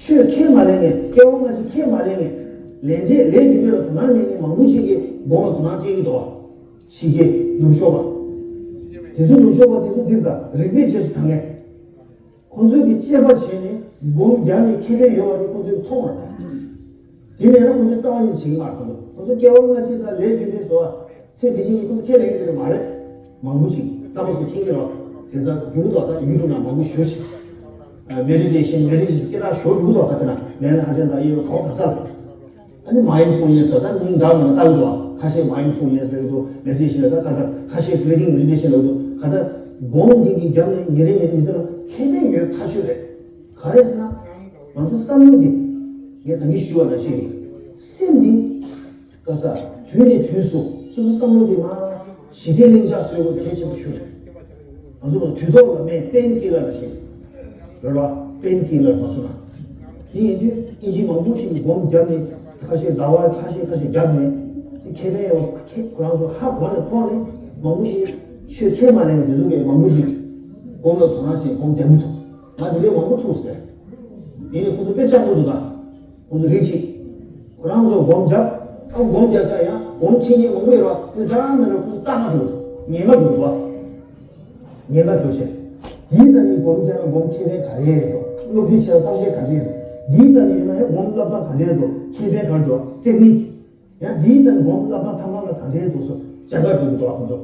ཆོས་ཁས་མ་ལེན་ངས་སྐྱེ་བ་སྔ་ཕྱི་ཁས་མ་ལེན་ངས། ལས་འབྲས་ལས་རྒྱུ་འབྲས་ལ་དོ་སྣང་མེད་མཁན་མང་པོ་ཞིག་གིས་སྒོམ་ལ་དོ་སྣང་སྤྲད་ཀྱི་འདུག་བ། ཕྱི་རྒྱལ་ནུབ་ཕྱོགས་པ། དེ་ཚོ་ནུབ་ཕྱོགས་པ་དེ་ཚོ་འདིར་དང་རིག་པའི་རྗེས་སུ་འབྲང་མཁན། ཁོང་ཚོས་ཀྱི་དཔྱད་པ་བྱས་ནས་སྒོམ་རྒྱག་ནས་ཁས་ལེན་ཡོད་པ་དེ་ཁོང་ཚོས་མཐོང་བ་དང་། དེ་མེད་ན་ཁོང་ཚོས་རྩ་བ་ནས་བྱེད་ཀྱི་མ་རེད། ཁོང་ཚོ་ཁོང་ཚོ་སྐྱེ་བ་སྔ་ཕྱི་དང་ལས་རྒྱུ་འབྲས་བཟོ་བ་ཚེ་འདི་ཕྱི་གཉིས་ཁོང་ཚོ་ཁས་ལེན་གྱི་དེ་མ་རེད། མང་པོ་ཞིག་རྣམ་པ་ཚོ་མཁྱེན་གྱི་རེད། དེ་ཚོ་འཇུག་དོགས་དང་ཡུལ་གྲུ་ནང་མང་པོ་ཞུ་ཞིག་མེ་ཌི་ཊེ་ཤན་མེ་ཌི་ཊེ་ཤན་སྐད་གྲགས་ཞོ་འཇུག་དོགས་དང་དེ་ན་མེད་ན་ཧ་ཅང་དང་ཡོད་གོ་ག་ས་ལ། ཨ་ནི་མའིན་ཌ་ཕུལ་ནེ་སི་ལ་ད་མིང་འདྲ་མི་འདྲ་བཏགས་འདུག་ཁ་ཤས་མའིན་ཌ་ཕུལ་ནེ་སི་ལབ་འདུག་མེ་ཌི་ཊེ་ཤན་ལ་ད་ཁ་ད་ཁ་ཤས་བི་རི་ཐིང་མེ་ཌི་ཊེ་ཤན་ལབ་འདུག་ག་ད་སྒོམ་འདི་གི་རྒྱབ་ནས་ཉིན་རེ་ཉིན་རེ་མི་ཚེ་ལ་ཁེ་ཕན་ཡོད་ཐག་ཆོད་རེད། ག་རེ་ཟེར་ན། ང་ཚོ་བསམ་བློ་འདི་ངས་ད་གིན་ཞུས་པ་ནང་བཞིན་རེད། སེམས་འདི་ག་ས་དུས་ནས་དུས་སུ་སོ་སོ་བསམ་བློ་འདི་མ་ཞི་བདེ་ལྷིང་འཇགས་བཟོ་དགོས་གལ་ཆེན་པོ་ཞིག་རེད། ང་ཚོ་ལ་དུས་ཐོག་ལ་སྨན་པེན་ཀི་ལར་ཞིག་རེད་བ། པེན་ཀི་ལར་མ་སོང་ན། དེ་ཡིན་དུས་ཨིན་ཇི་མང་པོ་ཞིག་གིས་སྒོམ་བརྒྱབ་ནས་ཁ་ཤས་ཟླ་བ་ཁ་ཤས་ཁ་ཤས་བརྒྱབ་ནས་དེ་ཁེ་ཕན་ཡོད་ཁེ་ཁོ་རང་ཚོ་ཧ་གོ་ནས་ཐོག་ནས་མང་པོ་ཞིག་ཆོས་ཁས་མ་ལེན་པའི་དེ་ཚོ་གིས་མང་པོ་ཞིག་སྒོམ་ལ་དོ་སྣང་བྱས་སྒོམ་བརྒྱབ་མི་ཐུབ། ང་དེ་འདྲའི་མང་པོ་ཐུག་ཟེར། ཡིན་ནས་ཁོ་ཚོ་དཔེ་ཆ་ཁོ་ཚོ་དང་། ཁོ་ཚོ་རིགས་གཅིག་ཁོ་རང་ཚོ་སྒོམ་བརྒྱབ། ཨ་སྒོམ་བརྒྱབ་ས་ཡང་སྒོམ་ཁྲིད་མཁན་མང་པོ་ཡོད་ར་དེ་འདྲ་མི་འདྲ་ཁོ་ཚོ་ལྟ་ག་འགྲོ་ཉེན་ཁ་འགྲོ་འདུག་བ། ཉེན་ཁ་འགྲོ་ཆེ། དེའི་ས་ནས་སྒོམ་བྱས་ན་སྒོམ་ཁེ་ཕན་ག་རེ་རེད་དོ། སློབ་ཁྲིད་བྱས་ན་ཐབས་ཤེས་ག་རེ་རེད། དེའི་ས་ནས་ཡིན་ན་ཡང་སྒོམ་བསླབ་སྟངས་ག་རེ་རེད་དོ། ཁེ་ཕན་ག་རེ་འདུག་ཊེག་ནིག་ཡང་དེའི་ས་ནས་སྒོམ་བསླབ་སྟངས་ཐབས་ལམ་ལ་ག་རེ་རེད་འདུག་སོ་བྱ་དགའ་འགྲོ་གི་འདུག་བ་ཁོ་ཚོ།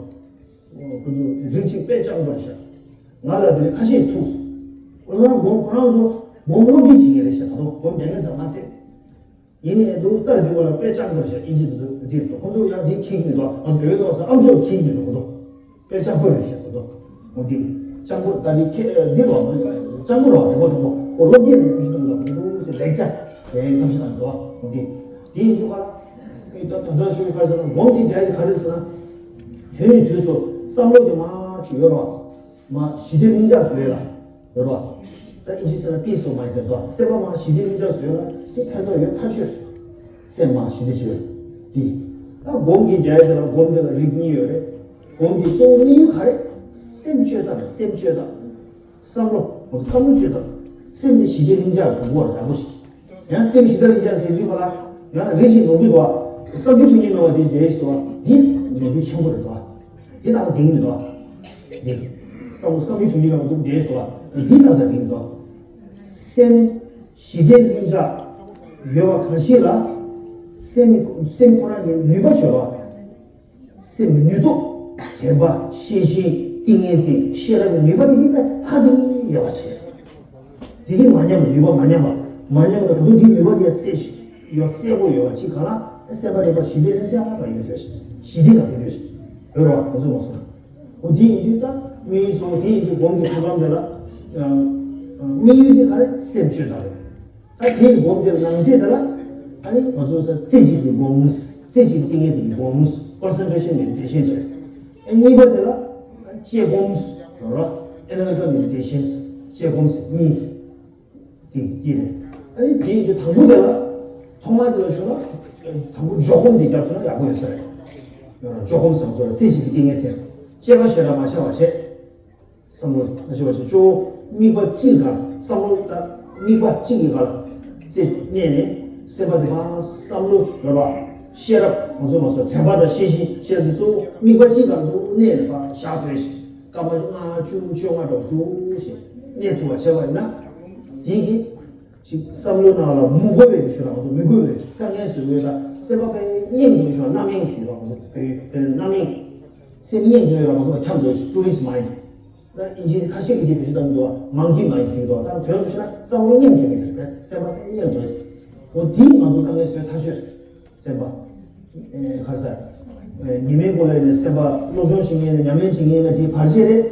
ཁོ་ཚོ་རིགས་གཅིག་དཔེ་ལྕགས་པར་བཞག་ང་ལ་དེ་ནས་ཁ་ཤས་ཐུག་སོང་། ཁོ་རང་སྒོམ་ཁོ་རང་ཚོ་སྒོམ་སློབ་ཁྲིད་བྱེད་མཁན་རེད་ཤག་ད་དུང་སྒོམ་རྒྱག་མཁན་ཟེར་མ་ཟད། ཡིན་ནའི་འདུག་ལྟ་དུས་སྒང་ལ་དཔེ་ལྕགས་པར་བཞག་ཨིན་ཇི་དེ་ཚོ་འདིར་འདུག་ཁོ་ཚོ་ཡང་འདི་འཁྱེར་གྱི་མི་འདུག་ང་ཚོ་བོད་ཐོག་ས་ཨམ་ཅོག་འཁྱེར་གྱི་མི་འདུག་ཁོ་ཚོ། དཔེ་ལྕགས་པར་རེད་ཤག་ཁོ་ཚོ། འོ་འདི། ལྕགས་པར་ད་འདི་ཁྱེར་འདི་རོ། ལྕགས་པར་རོ་རེ་བ་གྲོང་པོ་ཁོ་སློབ་དགེ་ནས་ཁུ་ཤུ་དང་ལ་འདུག་ཟེར་ལེགས་ཆ་དེ་ཐབས་ཤེས་དང་འདུག་འོ་འདི། དེ་ཡིན་དུས་ག་ལ། ཨེ་ད་ད་ལྟ་ཞུ་གི་ག་རེ་ཟེར་ན་སྒོམ་འདི་རྒྱ་ཡི་ག་རེ་ཟེར་ན། དུས་ནས་དུས་སུ་བསམ་བློ་དེ་མ་ཅིག་ཡོད་རོ། མ་ཞི་བདེ་ལྷིང་འཇགས་བཟོས་ལ། ཡོད་རོ། ད་ཨིན་ཇི་ཟེར་ན་peace of mind ཟེར་སོ། སེམས་པ་མ་ཞི་བདེ་ལྷིང་འཇགས་བཟོས་ལ་དེ་ཕན་ཐོགས་ཡོད་ཐག་ཆོད། སེམས་མ་ཞི་བདེ་བྱེད་དེ། ད་སྒོམ་གྱི་རྒྱ་ཡི་དེ་ལ་སྒོམ་དེ་ལ་རིགས་གཉིས་ཡོད་རེད། སྒོམ་གྱི་གཙོ་བོ་དམིགས་ཡུལ་ག་རེ། སེམས་བཅོས་ཐབས་སེམས་བཅོས་ཐབས། བསམ་བློ། བསམ་བློ་བཅོས་ཐབས། སེམས་ནི་ཞི་བདེ་ལྷིང་འཇགས་ཡོང་གི་ཡག་པོ་ཞིག་ཡང་སེམས་ཞི་བདེ་ལྷིང་འཇགས་ཟེར་དུས་མ་ལ། ཡང་རེ་ཞིག་ནོར་འཁྲུལ་འདུག་བ། བསམ་རྒྱུ་དྲན་རྒྱུ་མེད་པ་དེ་ཞིག་རེད་ཞིག་འདུག་བ། འདི་ནོར་འཁྲུལ་ཆེན་པོ་རེད་འདུག་བ། འདི་ལྟ་བུ་དེང་མི་འདུག་བ། འདི། བསམ་བློ་བསམ་རྒྱུ་དྲན་རྒྱུ་མེད་པ་འདུག་བསྡད་ཞིག་འདུག་བ། འདི་ལྟ་བུ་དེང་མི་འདུག་བ། སེམས་ཞི་བདེ་ལྷིང་འཇགས་ཡོད་པ་གང་ཞིག་ལ། སེམས་སེམས་ཁོ་རང་གི་ནུས་པ་ཆེ་བ། སེམས་ཀྱི་ནུས་སྟོབས། དྲན་པ། ཤེས་བཞིན། ཏིང་ངེ་འཛིན། ཤེས་རབ་ཀྱི་ནུས་པ་དེ་གིས་ཕར་དེ་ཡོད་པ་བྱས། དེ་གིས་མ་ཉམས་པ། ནུས་པ་མ་ཉམས་པ། མ་ཉམས་པ་ད་དུང་དེའི་ནུས་པ་དེ་གསལ་ཞིང་ཡོད་གསལ་པོ་ཡོད་པ་ཅིག་ག་ལ་སེམས་པ་རེད་པ་ཞི་བདེ་ལྷིང་འཇགས་ལ་ཡོད་ཞིང་ཞི་བདེ་ལ་ཡོད་ཞིང་ཡོད་རེད་བ། དེ་ཚོ་མ་སོང་། འོ་དེ་ཡིན་དུས་ད་དམིགས་སོ་དེ་ཡིན་དུས་སྒོམ་གྱི་ཐབས་ལམ་དེ་ལ་དམིགས་ཡུལ་དེ་ག་རེ་སེམས་བཅོས་ཐབས་རེད། ད་དེའི་སྒོམ་དེ་ནང་གསེས་དེ་ལ་ཨ་ནི་ང་ཚོ་ས་རྩེ་གཅིག་གི་སྒོམ། རྩེ་གཅིག་གི་ཏིང་ངེ་འཛིན་གྱི་སྒོམ། concentration meditation བྱས། ཨ་གཉིས་པ་དེ་ལ་ཨ་དཔྱད་སྒོམ་རོ། analytical meditation བྱས། དཔྱད་སྒོམ་གཉིས་དེ་དེ་རེད། ཨ་ནི་དེའི་དེ་དང་པོ་དེ་ལ་ཐོག་མ་དེ་ལ་ཞུ་ན་དང་པོ་འཇོག་སྒོམ་དེ་རྒྱབ་ཐུབ་ན་ཡག་པོ་ཡོད་ས་རེད། འཇོག་སྒོམ་ཟེར་བ་ཚོ་རྩེ་གཅིག་གི་ཏིང་ངེ་འཛིན་དཔྱད་པ་ཞེ་དྲག་མ་བྱ་བ་བྱས། བསམ་བློ་ལ་ཞེ་བ་ཞིག་སྤྱོད། དམིགས་པ་གཅིག་ག་བསམ་བློ་དང་དམིགས་པ་གཅིག་གི་ག་ལ་རྩེ་གནས་ནས་སེམས་པ་དེ་མ་བསམ་བློ་ཡོད་པ་ཤེས་རབ་ང་ཚོ་མ་སོ་དྲན་པ་དང་ཤེས་བཞིན་ཤེས་རབ་དེ་གཙོ་བོ་དམིགས་པ་གཅིག་ག་འདུག་གནས་ནས་པ་བཞག་དགོས་ཤིང་སྐར་མ་ལྔ་བཅུ་བཅོ་ལྔ་འགྲོ་འདུག་ཞེས་གནས་ཐུབ་པ་བྱས་པ་ཡིན་ན་དེ་གི་ཅིག་བསམ་བློ་ནང་ལ་མུ་གོ་བའི་ཞུ་རང་ཚོ་མི་དགོས་པའི་དཀའ་ངལ་བཟོས་ཡོད་ལ་སེམས་པ་དཔེ་སྙིང་རྗེ་ཞུ་རྣམ་གཡེང་ཞུ་རང་ཚོ་བོད་ཡིག་དཔེ་རྣམ་གཡེང་སེམས་གཡེང་དུ་ཡོད་རང་ཚོ་ལ་འཁྱམ་འགྲོ་ཞིག་ཊུ་རི་སི་མའིན་ད་ཨིན་ཇི་ཁ་ཤས་ཀྱི་དེ་བེད་སྤྱོད་བཏང་འདུག་མང་གི་མང་གི་ཞུ་འདུག་ད་དོན་དུ་ཤེས་ན་བསམ་བློ་གཡེང་དུ་མི་འདུག་སེམས་པ་དཔེ་གཡེང་འགྲོ་འོ་དེས་ང་ཚོ་དཀའ་ངལ་བཟོས་ཐག་ཆོད། སེམས་པ། ཨེ་ཁ་ས། ཨེ་ཉི་མའི་སྐོར་ལ་ནས་སེམས་པ་སློབ་སྦྱོང་བྱེད་མཁན་ནས་ཉམས་ལེན་བྱེད་མཁན་ནས་དེ་བར་ཆད་རེད།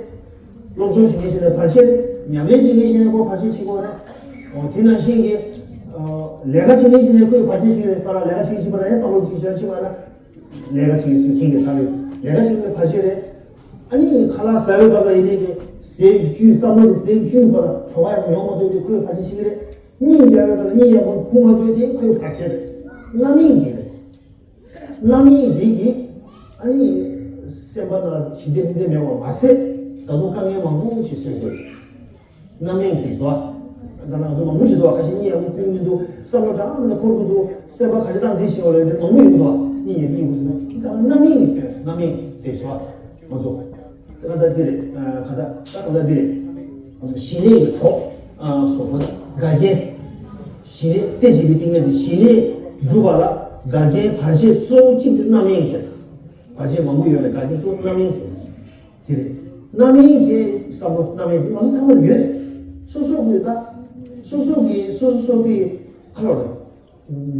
སློབ་སྦྱོང་བྱེད་མཁན་ཞིག་ནས་བར་ཆད་རེད། ཉམས་ལེན་བྱེད་མཁན་ཞིག་ནས་ཁོ་བར་ཆད་བྱེད་དགོས་རེད། འོ་དེ་ནང་བཞིན་གྱི། ཨ་ལས་ཀ་བྱེད་མཁན་ཞིག་ནས་ཁོས་བར་ཆད་བྱེད་ཀྱི་རེད་པ་ལ་ལས་ཀ་བྱེད་ཀྱི་ཞིག་པ་ལ་ཡང་བསམ་བློ་ཅིག་བྱ་ཞིག་པ་ལ། ལས་ཀ་བྱེད་མཁན་ཞིག་ཁྱིམ་གྱི་ས་རེད། ལས་ཀ་བྱེད་མཁན་བར་ཆད་རེད། ཨ་ནི་ཁ་ལག་ཟ་བའི་སྐབས་ལ་ཡིན་ནའི་གི་ཟས་ཀྱི་བཅུད་བསམ་བློ་དེ་ཟས་ཀྱི་བཅུད་པ་ལ་གྲོགས་པ་ཡང་ཡོང་མ་ཐུབ་དེ་ཁོས་བར་ཆད་བྱེད་ཀྱི་རེད། གཉིད་ཡག་པའི་སྐབས་ལ་གཉིད་ཡག་པོ་ཁུག་མ་ཐུབ་དེ་ཁོས་བར་ཆད་རེད། རྣམ་གཡེང་གི་རེད། རྣམ་གཡེང་འདི་གིས་ཨ་ནི་སེམས་པ་ནང་ཞི་བདེ་ལྷིང་འདོད་མེད་པ་མ་ཟད་ད་དུང་དཀའ་ངལ་མང་པོ་ཞིག་སེལ་དགོས། རྣམ་གཡེང་ཟེར་གྱི་འདུག་ཨ། ད་ང་ཚོ་མང་པོ་ཞིག་འདུག་ཨ། ཁ་ཤས་གཉིད་ཡག་པོ་ཁུག་མི་འདུག་བསམ་བློ་གྲང་མོ་འཁོར་གྱི་འདུག་སེམས་པ་ག་རེ་བཏང་ཟིན་ཞིག་ཡོད་ལ་དེ་མང་པོ་ཡོད་འདུག་ཨ། གཉིད་ཡག་གཉིད་ཁུག་ཟེར་ན་ད་རྣམ་གཡེང་ཡོད་རྣམ་གཡེང་ཟེར་གྱི་འདུག་ཨ། ང་ཚོ། ད་ལྟ་འདི་རེད། ཨ་ག་ད་ད་ལྟ་འདི་རེད། ཞི་གནས་ཀྱི་གྲོགས། ཨ་སོགས་པ་དགའ་རྒྱན། ཞི་གནས་རྩེ་གཅིག་པའི་ཏིང་ངེ་འཛིན་ཞི་གནས་སྒྲུབ་པ་ལ་དགའ་རྒྱན་བར་ཆད་གཙོ་བོ་གཅིག་དེ་རྣམ་གཡེང་རེད། བར་ཆད་མང་པོ་ཡོད་རེད། དགའ་རྒྱན་གཙོ་བོ་རྣམ་གཡེང་ཟེར། དེ་རེད། རྣམ་གཡེང་དེ་བསམ་བློ་རྣམ་གཡེང་དེ་ང་ཚོ་ཚང་མར་ཡོད་རེད། སོ་སོ་གི་ད། སོ་སོ་གི་སོ་སོ་སོ་སོའི་ཁ་ལོ་རེད།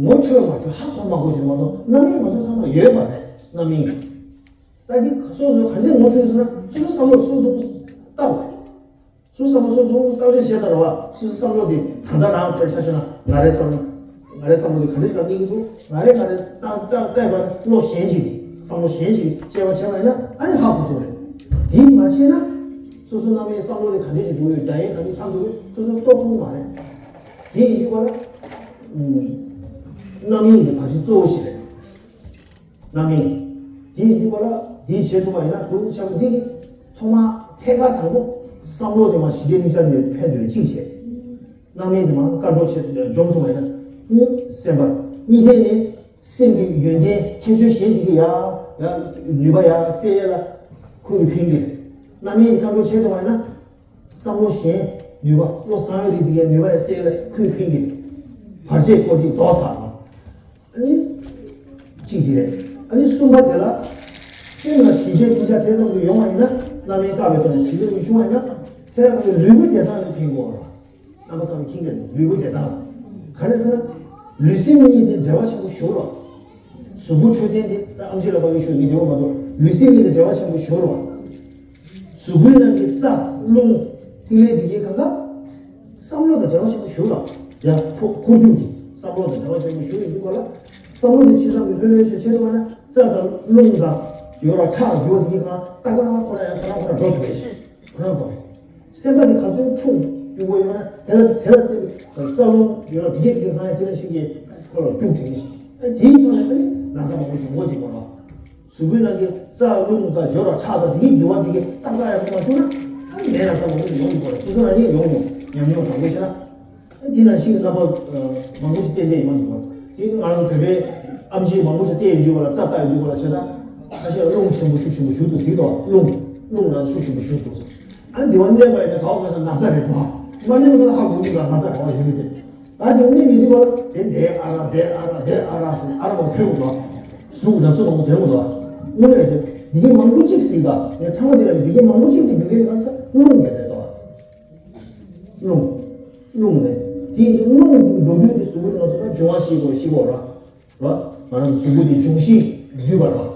ངོ་འཕྲོད་མ་འཕྲོད་ཧ་གོ་མ་གོ་ཞིག་མ་གཏོགས་རྣམ་གཡེང་ང་ཚོ་ཚང་མར་ཡོད་པ་རེད། རྣམ་གཡེང་། ད་འདི་སོ་སོ་ག་ཚོད་ངོ་འཕྲོད་སོང་ན་སོ་སོ་བསམ་བློ་སོ་སོ་བཏང་བ། སོ་སོ་བསམ་བློ་སོ་སོ་བཏང་བྱས་བྱས་ད་རེད་བ། སོ་སོ་བསམ་བློ་དེ་ད་ལྟ་རང་དཔེར་ཆ་བཞག་ན་ང་རའི་བསམ་བློ། ང་རའི་བསམ་བློ་དེ་ག་འདྲ་ཞིག་ལ་གནས་ཀྱི་འདུག་ང་རས་ག་རེ་བཏང་བཏང་བལྟས་པ་བློ་གཞན་ཞིག་བསམ་བློ་གཞན་ཞིག་དཔྱད་པ་བྱས་པ་ཡིན་ན་ཨ་ནི་ཧ་གོ་ཐུབ་རེད། དེ་མ་བྱས་ན་སོ་སོ་རྣམ་གཡེང་བསམ་བློ་དེ་ག་འདྲ་ཞིག་འདུག་ཡོད་རྒྱ་ཡན་ག་འདྲ་འཁྱམ་འདུག་ཡོད་སོ་སོ་རྟོགས་ཐུབ་མ་རེད། དེ་ཡིན་དུས་པ་ལ། རྣམ་གཡེང་དེ་བར་ཆད་གཙོ་བོ་ཞིག་རེད། རྣམ་གཡེང་། དེ་ཡིན་དུས་པ་ལ་དེ་བྱེད་ཐུབ་པ་ཡིན་ན་དུང་ཆ་མོ་འདི་གི་ཐོག་མ་ཐད་ཀར་དང་པོ་བསམ་བློ་དེ་མ་ཞི་བདེ་གླིང་ཤར་ནས་ཕན་ཐོགས་གཅིག་བྱས། རྣམ་གཡེང་དེ་མ་བཀའ་འགྲོ་བྱེད་འཇོམས་ཐུབ་པ་ཡིན་ན་གཉིས་སེམས་པ་གཉིས་ཐད་ནས་སེམས་ཀྱི་ཡོན་ཏན་ཁྱད་ཆོས་གཞན་དེ་གི་ཡ་ཡ་ནུས་པ་ཡ་གསལ་ཡ་ལ་ཁོ་གི་ཕན་གི་རེད། རྣམ་གཡེང་གི་བཀའ་འགྲོ་བྱེད་ཐུབ་པ་ཡིན་ན། བསམ་བློ་གཞན་ནུས་པ་བློ་བཟང་བའི་རིགས་དེ་གའི་ནུས་པ་ཡང་གསལ་ལ་ཁོས་ཕན་གྱི་བར་ཆད་སྐོར་ཅིག་ལྡོག་ཚར་བ། ཨ་ནི་གཅིག་དེ་རེད། ཨ་ནི་གསུམ་པ་དེ་ལ་སེམས་ལ་ཞི་བདེ་ཀུན་ཤ་དེ་ཙམ་དུ་ཡོང་བ་ཡིན་ན་རྣམ་གཡེང་བཀག་པའི་ཐོག་ནས་ཞི་བདེ་ཀུན་བྱུང་བ་ཡིན་ན་དེ་ལ་ཁོ་ལུས་པོ་བདེ་ཐང་ལ་ཕན་གྱི་ཡོད་རེད། རྣམ་པ་ཚང་མས་མཁྱེན་གྱི་རེད་ལུས་པོ་བདེ་ཐང་། ག་རེ་ཟེར་ན། ལུས་སེམས་གཉིས་དེ་འབྲེལ་བ་ཆེན་པོ་ཞིག་ཡོད་རེད། གཟུགས་པོ་འཕྲོད་བསྟེན་དེ་ད་ཨམ་ཆི་ལགས་ཕ་གི་ཞུ་ངེས་བདེ་བོ་མ་གཏོགས་ལུས་སེམས་གཉིས་དེ་འབྲེལ་བ་ཆེན་པོ་ཞིག་ཡོད་རེད། གཟུགས་པོའི་ནང་གི་རྩ་རླུང་ཐིག་ལེ་འདི་གའི་གང་ག་བསམ་བློ་དང་འབྲེལ་བ་ཆེན་པོ་ཞིག་ཡོད་རེད། ཡ་ཁོ་ཁོར་རྒྱུག་གི་བསམ་བློ་དང་འབྲེལ་བ་ཆེན་པོ་ཞིག་ཡོད་འདུག་ག་ལ། བསམ་བློ་དེ་ཕྱི་སམ་གྱི་ལྷོད་ལྷོད་ཞིག་བྱེད་ཐུབ་པ་ན་རྩ་དང་རླུང་དང་ཡོད་རེད་ཁྲག་རྒྱུ་བ་འདི་གའི་གང་ཏག་ཏག་ཁོ་རང་ཡང་ཁོ་རང་ཁོ་རང་འགྲོ་ཐུབ་རེད། ཁོ་རང་འགྲོ་རེད། སེམས་པ་དེ་ག་ཚོད་འཁྲུག་རྒྱུ་བ་ཡོད་ན་དེ་ལ་དེ་ལ་བརྟེན་རྩ་རླུང་ཡོད་ན་དེ་གའི་དེ་གའི་གང་ཡང་དེ་ལ་ཞིག་གི་ཁོ་ལ་རྒྱུག་དེ་ནི་དེའི་ཐོག་ནས་ནད་རྣམས་མང་པོ་ཞིག་འགོ་དེ་མ་རེད། གཟུགས་པོའི་ནང་གི་རྩ་རླུང་དང་སྦྱོར་བ་ཁྲག་དང་དེའི་འགྱུར་བ་དེ་གི་ཏག་ཏག་ཡང་མ་བྱུང་ན་ཨ་ནི་ནད་རྣམས་མང་པོ་ཞིག་ཡོང་གི་རེད། སོ་སོ་རང་ཉིད་ཡོང་ཡོང་ཉམས་མྱོང་དང་པོ་ཤེས་ན་ཨ་དེ་ནང་བཞིན་གྱི་རྣམ་པ་མང་པོ་ཞིག་ཏན་ཏན་ཡོང་གི་རེད། དེ་ནི་ང་རང་བོད་པའི་ཨམ་ཆི་མང་པོ་ཞིག་བལྟས་ཡོང་དུས་བ་ལ་རྩ་བལྟ་ཡོང་དུས་བ་ལ་བྱས་ན་ཁ་ཤས་རླུང་ཆེན་པོ་ཤུགས་ཆེན་པོ་ཞུགས་འདུག་ཟེར་དོ། རླུང་རླུང་ནང་ཤུགས་ཆེན་པོ་ཞུགས་འདུག་ཨ་འདི་བ་གནས་པ་ཡིན་ན་གའོ་ག་ས་ན་ས་རེད་དོ། མ་གནས་པ་ལ་ཧ་གོ་གི་ན་ས་ག་བ་ཡོད་མི་དེ། ད་ཅིག་གནས་མི་འདུག་བ་ལ་དེ་འདས་ཨ་ར་འདས་ཨ་ར་འདས་ཨ་ར་ཟེར་ཨ་ར་མ་ཕེབས་འདུག་གཟུགས་ན་སུ་མང་པོ་དེ་འདུག་དངོས་གནས་རེད། འདི་གའི་མང་པོ་གཅིག་ཟིན་ད་ངས་ཚང་མ་འདི་ལ་འདི་གའི་མང་པོ་གཅིག་གི་འདུག་གའི་ན་ས་རླུང་གི་རེད་དོ། རླུང་། རླུང་རེད། དེ་ཡིན་དུས་རླུང་གི་འགྲོ་རྒྱུ་དེ་གཟུགས་པོའི་ནང་ཚོ་ན་འབྱུང་བ་ཤེས་དགོས་ཤེས་དགོས་ར། ར། ང་རང་གི་གཟུགས་པོ་དེ་འབྱུང་བཞི་བརྒྱུད་པ་ར།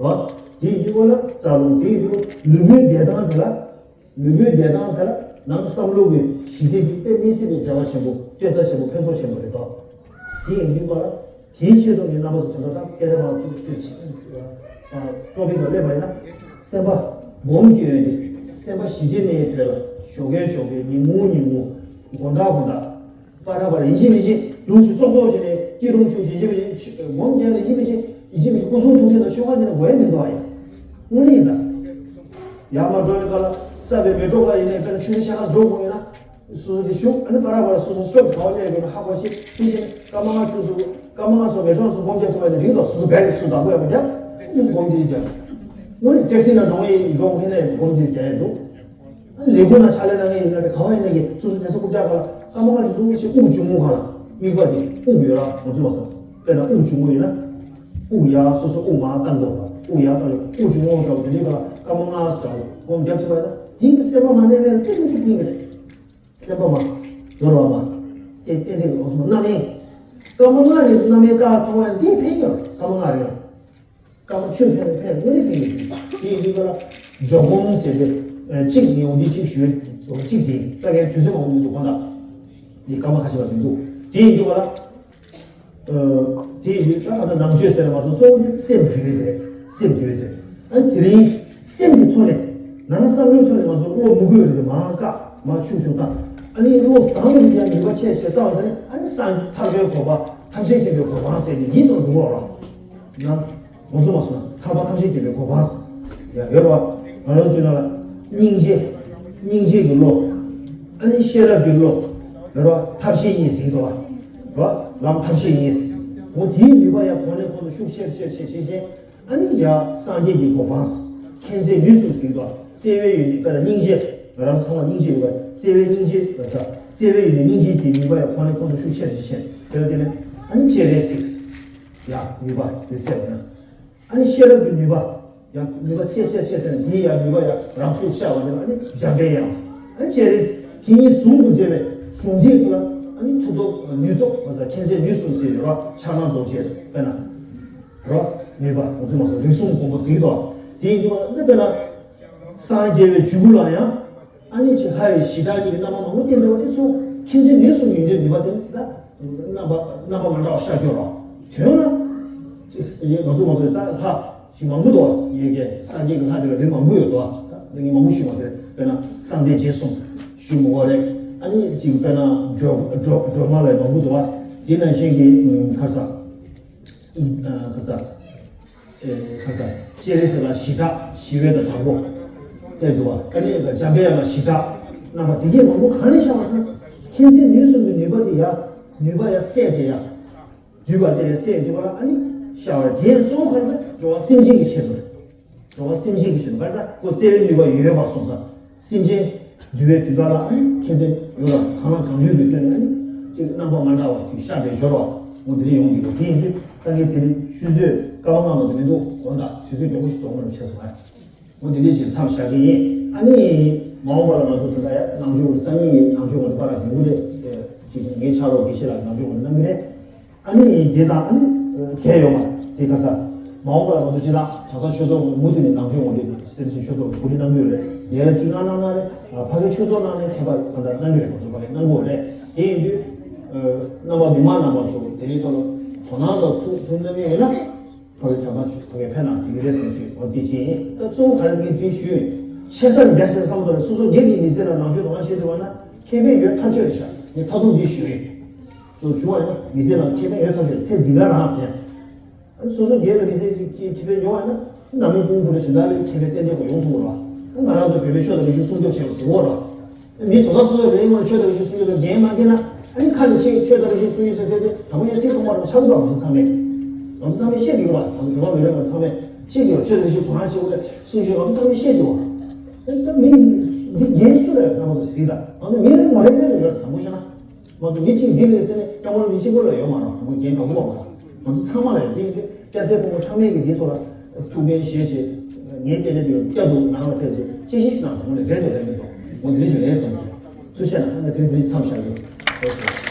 ར། དེ་ཡིན་དུས་ལ་རྩ་རླུང་དེ་ཡིན་དུས་ལུས་པོའི་བདེ་ཐང་དེ་ལ། ལུས་པོའི་བདེ་ཐང་དེ་ལ་ནང་བསམ་བློ་གི་ཞི་བདེ་དེ་དཔེ་མི་སྲིད་པའི་བྱ་བ་ཆེན་པོ་ལྟོས་ཚ་ཆེན་པོ་ཕན་ཐོགས་ཆེན་པོ་རེད་དོ། དེ་ཡིན་དུས་ལ། དེའི་ཆེད་དུ་ངས་རྣམ་པ་ཚོ་ད་ལྟ་སྐད་ཆ་མང་ཚིག་ཚིག་ཅིག་ཀྲོ་པིག་ལ་སླེབས་པ་ཡིན་ན་སེམས་པ་སྒོམ་སྐྱོན་ཏེ་སེམས་པ་ཞི་བདེ་གནས་དོན་ལ་ཞོགས་ཀས་ཞོགས་ཀས་ཉིན་མོ་ཉིན་མོ་དགོང་དག་དགོང་དག་པ་ར་པ་ར་ཡིན་གཅིག་མིན་གཅིག་ལུས་སུ་ཙོག་ཙོག་བྱས་ནས་སྐྱིད་རུམ་ཆུ་ཡིན་གཅིག་མིན་གཅིག་སྒོམ་རྒྱག་ཡིན་གཅིག་མིན་གཅིག་ཡིན་གཅིག་མིན་གཅིག་སྐུ་གསུང་ཐུགས་རྟེན་དང་ཤོག་ཁ་འདི་ན་དགོས་ཡ་མི་འདུག་ཨ་ཡ། དངོས་གནས་ཡིན་ད། ཡར་མར་འགྲོ་བའི་སྐབས་ལ་ རྩ་བའི་མེ་ཏོག་ལ་ཡིན་ནའི་དཔེར་ན་ཆུ་ཚོད་ཕྱེད་ཀ་འགྲོ་དགོས་ཡིན་ན། སོ་སོ་དེ་བཞུགས། ཨ་ནི་ཕར་ཕར་སོ་སོ་སྟོབས་ག་བ་སླེབས་དགོས་ན་ཧ་གོ་ཤེས། ཤེས་ཤེས་ནས་སྐར་མ་ལྔ་བཅུ་ཚོ། སྐར་མ་ལྔ་ཚོ་མེ་ཏོག་ཚོ་སྒོམ་རྒྱག་ཐུབ་པ་ཡིན་ན་རིང་དུ་སོ་སོ་བས་སུ་བདག་པོ་ཡང་མི་རྒྱག་སྒོམ་རྒྱག་ཡིན་ཀྱང་། ངོ་ནི་ཏེག་སི་ན་འགྲོ་ངེས་ཡིན། འགྲོ་མཁན་ནས་སྒོམ་རྒྱག་ཡིན་འདུག་ཨ་ནི་ལས་ཁུངས་ན་ཕྱག་ལས་གནང་མཁན་ཡིན་ན་རེད། ག་བ་ཡིན་ན་གི་སོ་སོ་དེ་ཚོ་རྐུབ་བཀྱག་ག་ལ་སྐར་མ་ལྔ་བཅུ་འདུག་ཅེས་དབུགས་ཆུང་ངུ་ག་ལ་དམིགས་པ་དེ་དབུགས་ཡོད་ར་མ་བཟོས་པ་སོང་། དཔེར་ན་དབུགས་ཆུང་ངུ་ཡིན་ན། དབུགས་ཡར་སོ་སོ་དབུགས་མར་བཏང་དགོས་པ། དབུགས་ཡར་བཏང་དབུགས་ཆུང་ངུ་འདྲ་བོ་དེ་འདྲའི་ག་ལ་སྐར་མ་ལྔ་ཙམ་སྒོམ་རྒྱག་ཐུབ་པ་ཡིན་ན་དེ་ཡིན་སེམས་པ་མ་གནས་ན་ཏེག་སི་ཕན་གི་རེད། སེམས་པ་མ། ཡོད་རེད་བ་མ། ཏེ་ཏེ་ཏེ་ལོགས་སུ་མ་རྣམ་སྨིན། སྐར་མ་ལྔ་རིང་རྣམ་སྨིན་བཀག་ཐུབ་པ་འདི་ཕན་ཡོད། སྐར་མ་ལྔ་རིང་། སྐར་མ་ཆུ་ཕན་ཕན་དངོས་གནས་ཕན་ཡོད། དེ་ཡིན་དུས་ག་ལ། འཇོག་སྒོམ་ཟེར་ཏེ། གཅིག་ཡིན་འོང་འདི་གཅིག་ཞུས། གཅིག་དེ་ད་གའི་དུས་ཚོད་མང་པོ་མི་འདུག་གོ་ད། འདི་སྐར་མ་ཁ་ཤས་པ་མི་འདུག་དེ་ཡིན་དུས་ག་ལ། དེ་ཡིན་དུས་ད་ང་ཚོ་ནང་ཆོས་ཟེར་ན་མ་གཏོགས་གཙོ་བོ་ནི་སེམས་འདུལ་བའི་རེད། སེམས་འདུལ་བའི་རེད། ཨ་དེ་རིང་སེམས་ཀྱི་ཐོག་ནས་ནང་བསམ་བློའི་ཐོག་ནས་ང་ཚོ་བློ་མི་དགོས་པའི་རིགས་མང་བཀག་མ་ཆུང་ཆུང་བཏང་། ཨ་ནི་བློ་བཟང་བའི་རིགས་ཀྱང་ནུས་པ་ཆེ་ཆེ་བཏང་བ་དེ་ནི་ཨ་ནི་སངས་ཐར་པའི་གོ་འཕང་ཐམས་ཅད་མཁྱེན་པའི་གོ་འཕང་ཟེར་ནས་ཡིད་དུ་འགྲོ་བ་རོ། ན། ང་ཚོ་མ་སོང་ན་ཐར་པ་ཐམས་ཅད་མཁྱེན་པའི་གོ་འཕང་ཟེར་ཡ་ཡོད་རོ། ང་ཚོ་བྱུང་ན་ལ་སྙིང་རྗེ། སྙིང་རྗེ་གི་བློ། ཨ་ནི་ཤེས་རབ་ཀྱི་བློ། ཡོད་རོ། ཐབས་ཤེས་གཉིས་ཟིན་ཏོ། རོ། ལམ་ཐབས་ཤེས་གཉིས་ཟིན། འོ་དེའི་ནུས་པ་ཡང་གོང་ནས་གོང་དུ་ཤུགས་ཆེར་ཆེར་ཆེར་ཆེར་ཆེར། ཨ་ནི་ཡ་སངས་རྒྱས་ཀྱི་གོ་འཕང་། མཁྱེན་བརྩེ་ནུས་གསུམ་ཟིན་ཏོ། བརྩེ་བའི་ཡུལ་ནི་དཔེར་ན་སྙིང་རྗེ། ང་རང་ཚང་མ་སྙིང་རྗེ་ཡོད་པ། བརྩེ་བའི་སྙིང་རྗེ་ལ་ས། བརྩེ་བའི་ཡུལ་ནི་སྙིང་རྗེ་དེ་ནུས་པ་ཡང་གོང་ནས་གོང་དུ་ཤུགས་ཆེར་ཆེར་ཆེར། དེ་ལ་དེ་ནས་ཨ་ནི་སྤྱན་རས་གཟིགས། ཡ་ནུས་པ་དེ་གསལ་བ་ན། ཨ་ནི་ཤེས་རབ་ཀྱི་ནུས་པ། ཡང་ནུས་པ་ཆེ་ཆེ་ཆེ་དེ་ནས་དེའི་ཡང་ནུས་པ་ཡང་རང་ཤུགས་ཤར་བ་དེ་ལ་ཨ་ནི་འཇམ་པའི་དབྱངས། ཨ་ནི་སྤྱན་རས་དེ་གཉིས་ཟུང་དུ་འབྲེལ་བའི་ཟུང་འབྲེལ་དུ་ལ་ཨ་ནི་མཐུ་སྟོབས་ནུས་སྟོབས་མ་ཟ་མཁྱེན་བརྩེ་ནུས་གསུམ་ཟེར་ཡོད་ར། ཕྱག་ན་རྡོ་རྗེ་དཔེར་ན། རོ། ནུས་པ་ང་ཚོས་མ་སོང་རིགས་གསུམ་དགོངས་པ་ཟིན་ཏོ། དེ་ཡིན་དུས་ལ་དཔེར་ན། སངས་རྒྱས་པའི་བྱུས་བུ་ལ་ཡང་། ཨ་ནི་ཅིག་ལྷ་ཡི་ཞི་དྲག་གཉིས་ཀྱི་རྣམ་པ་མང་པོ་བསྟན་འདུག་པ་དེ་ཚོ་མཁྱེན་བརྩེ་ནུས་གསུམ་ཡོན་ཏན་ནུས་པ་དེ་ད་རྣམ་པ་རྣམ་པ་མ་འདྲ་བ་ཤར་སྐྱོར་རོ། དོན་ལ། ཅིག་ཡེ་ང་ཚོ་མ་ཚོས་ད་ལྷ་ཞིག་མང་པོ་འདུག་པ་ཡེ་གེ་སངས་རྒྱས་ཀྱི་ལྷ་དེ་ལ་རིགས་མང་པོ་ཡོད་དོ། ད་ངས་མང་པོ་ཞུས་མ་རེད། དཔེར་ན་སངས་རྒྱས་རྗེས་གསུམ་ཞུ་མི་དགོས་རེད། ཨ་ནི་ཅིག་དཔེར་ན་སྒྲོལ་སྒྲོལ་སྒྲོལ་མ་ལ་མང་པོ་འདུག་པ། དེ་ནང་བཞིན་གྱི་ཁ་ས། ཁ་ས། ཨེ་ཁ་ས། སྤྱན་རས་གཟིགས་ལ་ཞི་དྲག་ཞི་བའི་དང་དྲག་པོ། དེ་འདུག་པ། ཨ་ནི་འཇམ་པའི་དབྱངས་ལ་ཞི་དྲག་རྣམ་པ་དེ་གས་མང་པོ་གང་ནས་ཤར་བ་ཟེར་ན། མཁྱེན་བརྩེ་ནུས་གསུམ་གྱི་ནུས་པ་དེ་ཡ། ནུས་པ་ཡ་སད་དེ་ཡ། འདུས་པ་དེ་ལས་སད་འདུས་པ་ལ་ཨ་ནི་ཤར་བ་དེ་གཙོ་བོ་ག་རེ་ཟེར་འགྲོ་བ་སེམས་ཅན་གྱི་ཆེད་དུ་རེད། འགྲོ་བ་སེམས་ཅན་གྱི་ཆེད་དུ་ག་རེ་ཟེར་ཁོ་བརྩེ་བའི་ནུས་པ་ཡོད་པ་སོང་ཙང་སེམས་ཅན། འདུལ་བའི་དུས་ད་ལ་ཨ་ནི་མཁྱེན་བརྩེ་ཡོད་ལ་གང་ལ་གང་འདུལ་གྱི་སྟོན་ནས་ཨ་ནི་ཅིག་རྣམ་པ་མ་འདྲ་བ་ཅིག་ཤར་བའི་སྦྱོར་བ་འོ་དེ་འདྲ་ཡོང་གི་འདུག་དེ་ཡིན་དུས་ད་ངས་དེ་རིང་ཆུ་ཚོད་སྐར་མ་ལྔ་མ་གཏོགས་མི་འདུག་འོ་ད་དུས་ཚོད་མགྱོགས་པོ་ཞིག་རྫོགས་མ་རུ་ཆགས་སོང་ཨ། འོ་དེ་འདྲ་ཞིག་མཚམས་བཞག་གི་ཡིན། ཨ་ནི་མ་འོངས་པ་ལ་ང་ཚོ་དེ་འདྲ་ཡ་ནང་ཆོས་སང་ཉིན་ཡིན་ནང་ཆོས་ངོ་དེ་པར་ལ་འབྱུང་གི་རེད། ཅིག་ངའི་ཕྱག་རོགས་དགེ་བཤེས་ལགས་ནང་ཆོས་ངོ་དེ་གནང་གི་རེད། ཨ་ནི་དེ་དང་ཨ་ནི་གལ་ཡོད་མ་དེ་ག་ས། མ་འོངས་པ་ལ་ང་ཚོ་སྤྱི་བཏང་གྲྭ་ཚང་ཆོས་ཚོགས་མུ་མཐུད་ནས་ནང་ཆོས་ངོ་དེ་སེར་བྱེས་ཆོས་ཚོགས་གོ་སྒྲིག་གནང་གི་ཡོད་རེད། ཡར་ལ་ཆུ་ནང་གནང་གནང་རེད། ཕ་གི་ཆོས་ཚོགས་ནང་ནས་ཁྱད་པར་གང་ལྟར་གནང་གི་རེད། ང་ཚོ་ཕ་གི་གནང་གི་ཡོད་རེད། དེ་ཡིན་དུས། རྣམ་པ་མི་མང་རྣམ་པ་ཚོ་དེ་རིང་ཐོག་ལ་དོ་སྣང་དང་ཐུགས་ཐུགས་གནང་གི་ཡོད་ན། ཕ་གི་གྲྭ་ཚང་ཕ་གི་ཕན་ན་དེ་གི་རེད་བསམ་ཞིག་འོ་དེ་བཞིན་ད་གཙོ་བོ་ག་རེ་ངས་དེ་ཞུས། ཆེ་སར་རྒྱ་ཆེར་བསམ་ཐོག་ནས་སོ་སོ་སྒེར་གྱི་མི་ཚེ་ལ་ནང་ཆོས་དང་བ་ཤེས་ཐུབ་པ་ན་ཁེ་ཕན་ཡོད་ཐག་ཆོད་རེད་ཤག་ངས་ད་དུང་འདི་ཞུ་ཡིན། སོ་བྱུང་བ་ཡིན་ན་མི་ཚེ་ལ་ཁེ་ཕན་ཡོད་ཐག་ཆོད་རེད། ཚེ་འདི་ག་རང་ཕན། སོ་སོ་སྒེར་ལ་མི་ཚེ་ཞིག་གི་ཁེ་ཕན་ཡོང་བ་ཡིན་ན་ནམ་མི་ཀུན་བུ་རེ་ཞིག་ད་ལས་ཁེ་ཕན་ཏན་ཏན་གོ་ཡོང་ཐུབ་ར། ང་རང་ཚོ་བོད་པའི་ཆོས་དང་རིག་གཞུང་སྲུང་སྐྱོབ་བྱེད་པ་ཟེར་བ་ར། མི་དོ་བདག་སོ་སོ་རེ་ངོ་ཆོས་དང་རིག་གཞུང་སྲུང་སྐྱོབ་ལ་འགན་མ་འཁྱེར་ན། ཨ་ནི་ཁ་ནས་ཤེས་ཆོས་དང་རིག་གཞུང་སྲུང་ཡིན་ཟེར་ཟེར་ཏེ་དང་པོ་ཡང་ཚིག་ཐོག་མར་ཆགས་འདུག་ང་ཚོ་ཚང་མས། ང་ཚོ་ཚང་མས་ཤེས་དགོས་པ། ང་ཚོ་བོད་པ་མི་རེ་ང་ཚོ་ཚང་མས་ཤེས་དགོས་པ། ཆོས་དང་རིག་གཞུང་གང་ཞིག་འོ་རེད་སྲུང་ཞིག་ང་ཚོ་ཚང་མས་ཤེས་དགོས་པ། ཨ་ནི་ད་མི་འདི་འགན་སུ་ལ་ཡོད་ང་ཚོ་གཟིགས་དང་ང་ཚོ་མི་རེ་ངོ་རེ་རེ་ལ་ཡོད་དང་པོ་བཤད་ན། ང་ཚོ་མི་གཅིག་འདི་ལས་ཟེར་ནས་སྐྱབས་མགོན་མི་གཅིག་པོ་ལ་ཡོད་མ་རེད། དང་པོ་འགན་དང་པོ་བ་མ་རེད། ང་ཚོ་ཚང་མ་ལ་ཡོད། དེ་ཡིན་དུས་སྐྱ་སེར་ཕོ་མོ་ཚང་མས་ཀྱི་འདི་ཐོག་ལ་ཐུགས་འགན་བཞེས་བྱས་ངའི་སྐད་ཆ་འདི་བསྐྱར་དུ་ནང་ལ་ཕེབས་བྱས་དཔྱད་ཞིབ་ཞིག་གནང་དང་པོ་ནས་རེད་འདུག་རེད་མི་འདུག་འོ་འདི་ཞིག་རེད་བསམ་གྱི། ཐུགས་རྗེ་གནང་། ད་ནི་དེ་རིང་འདི་མཚམས་བཞག་གི།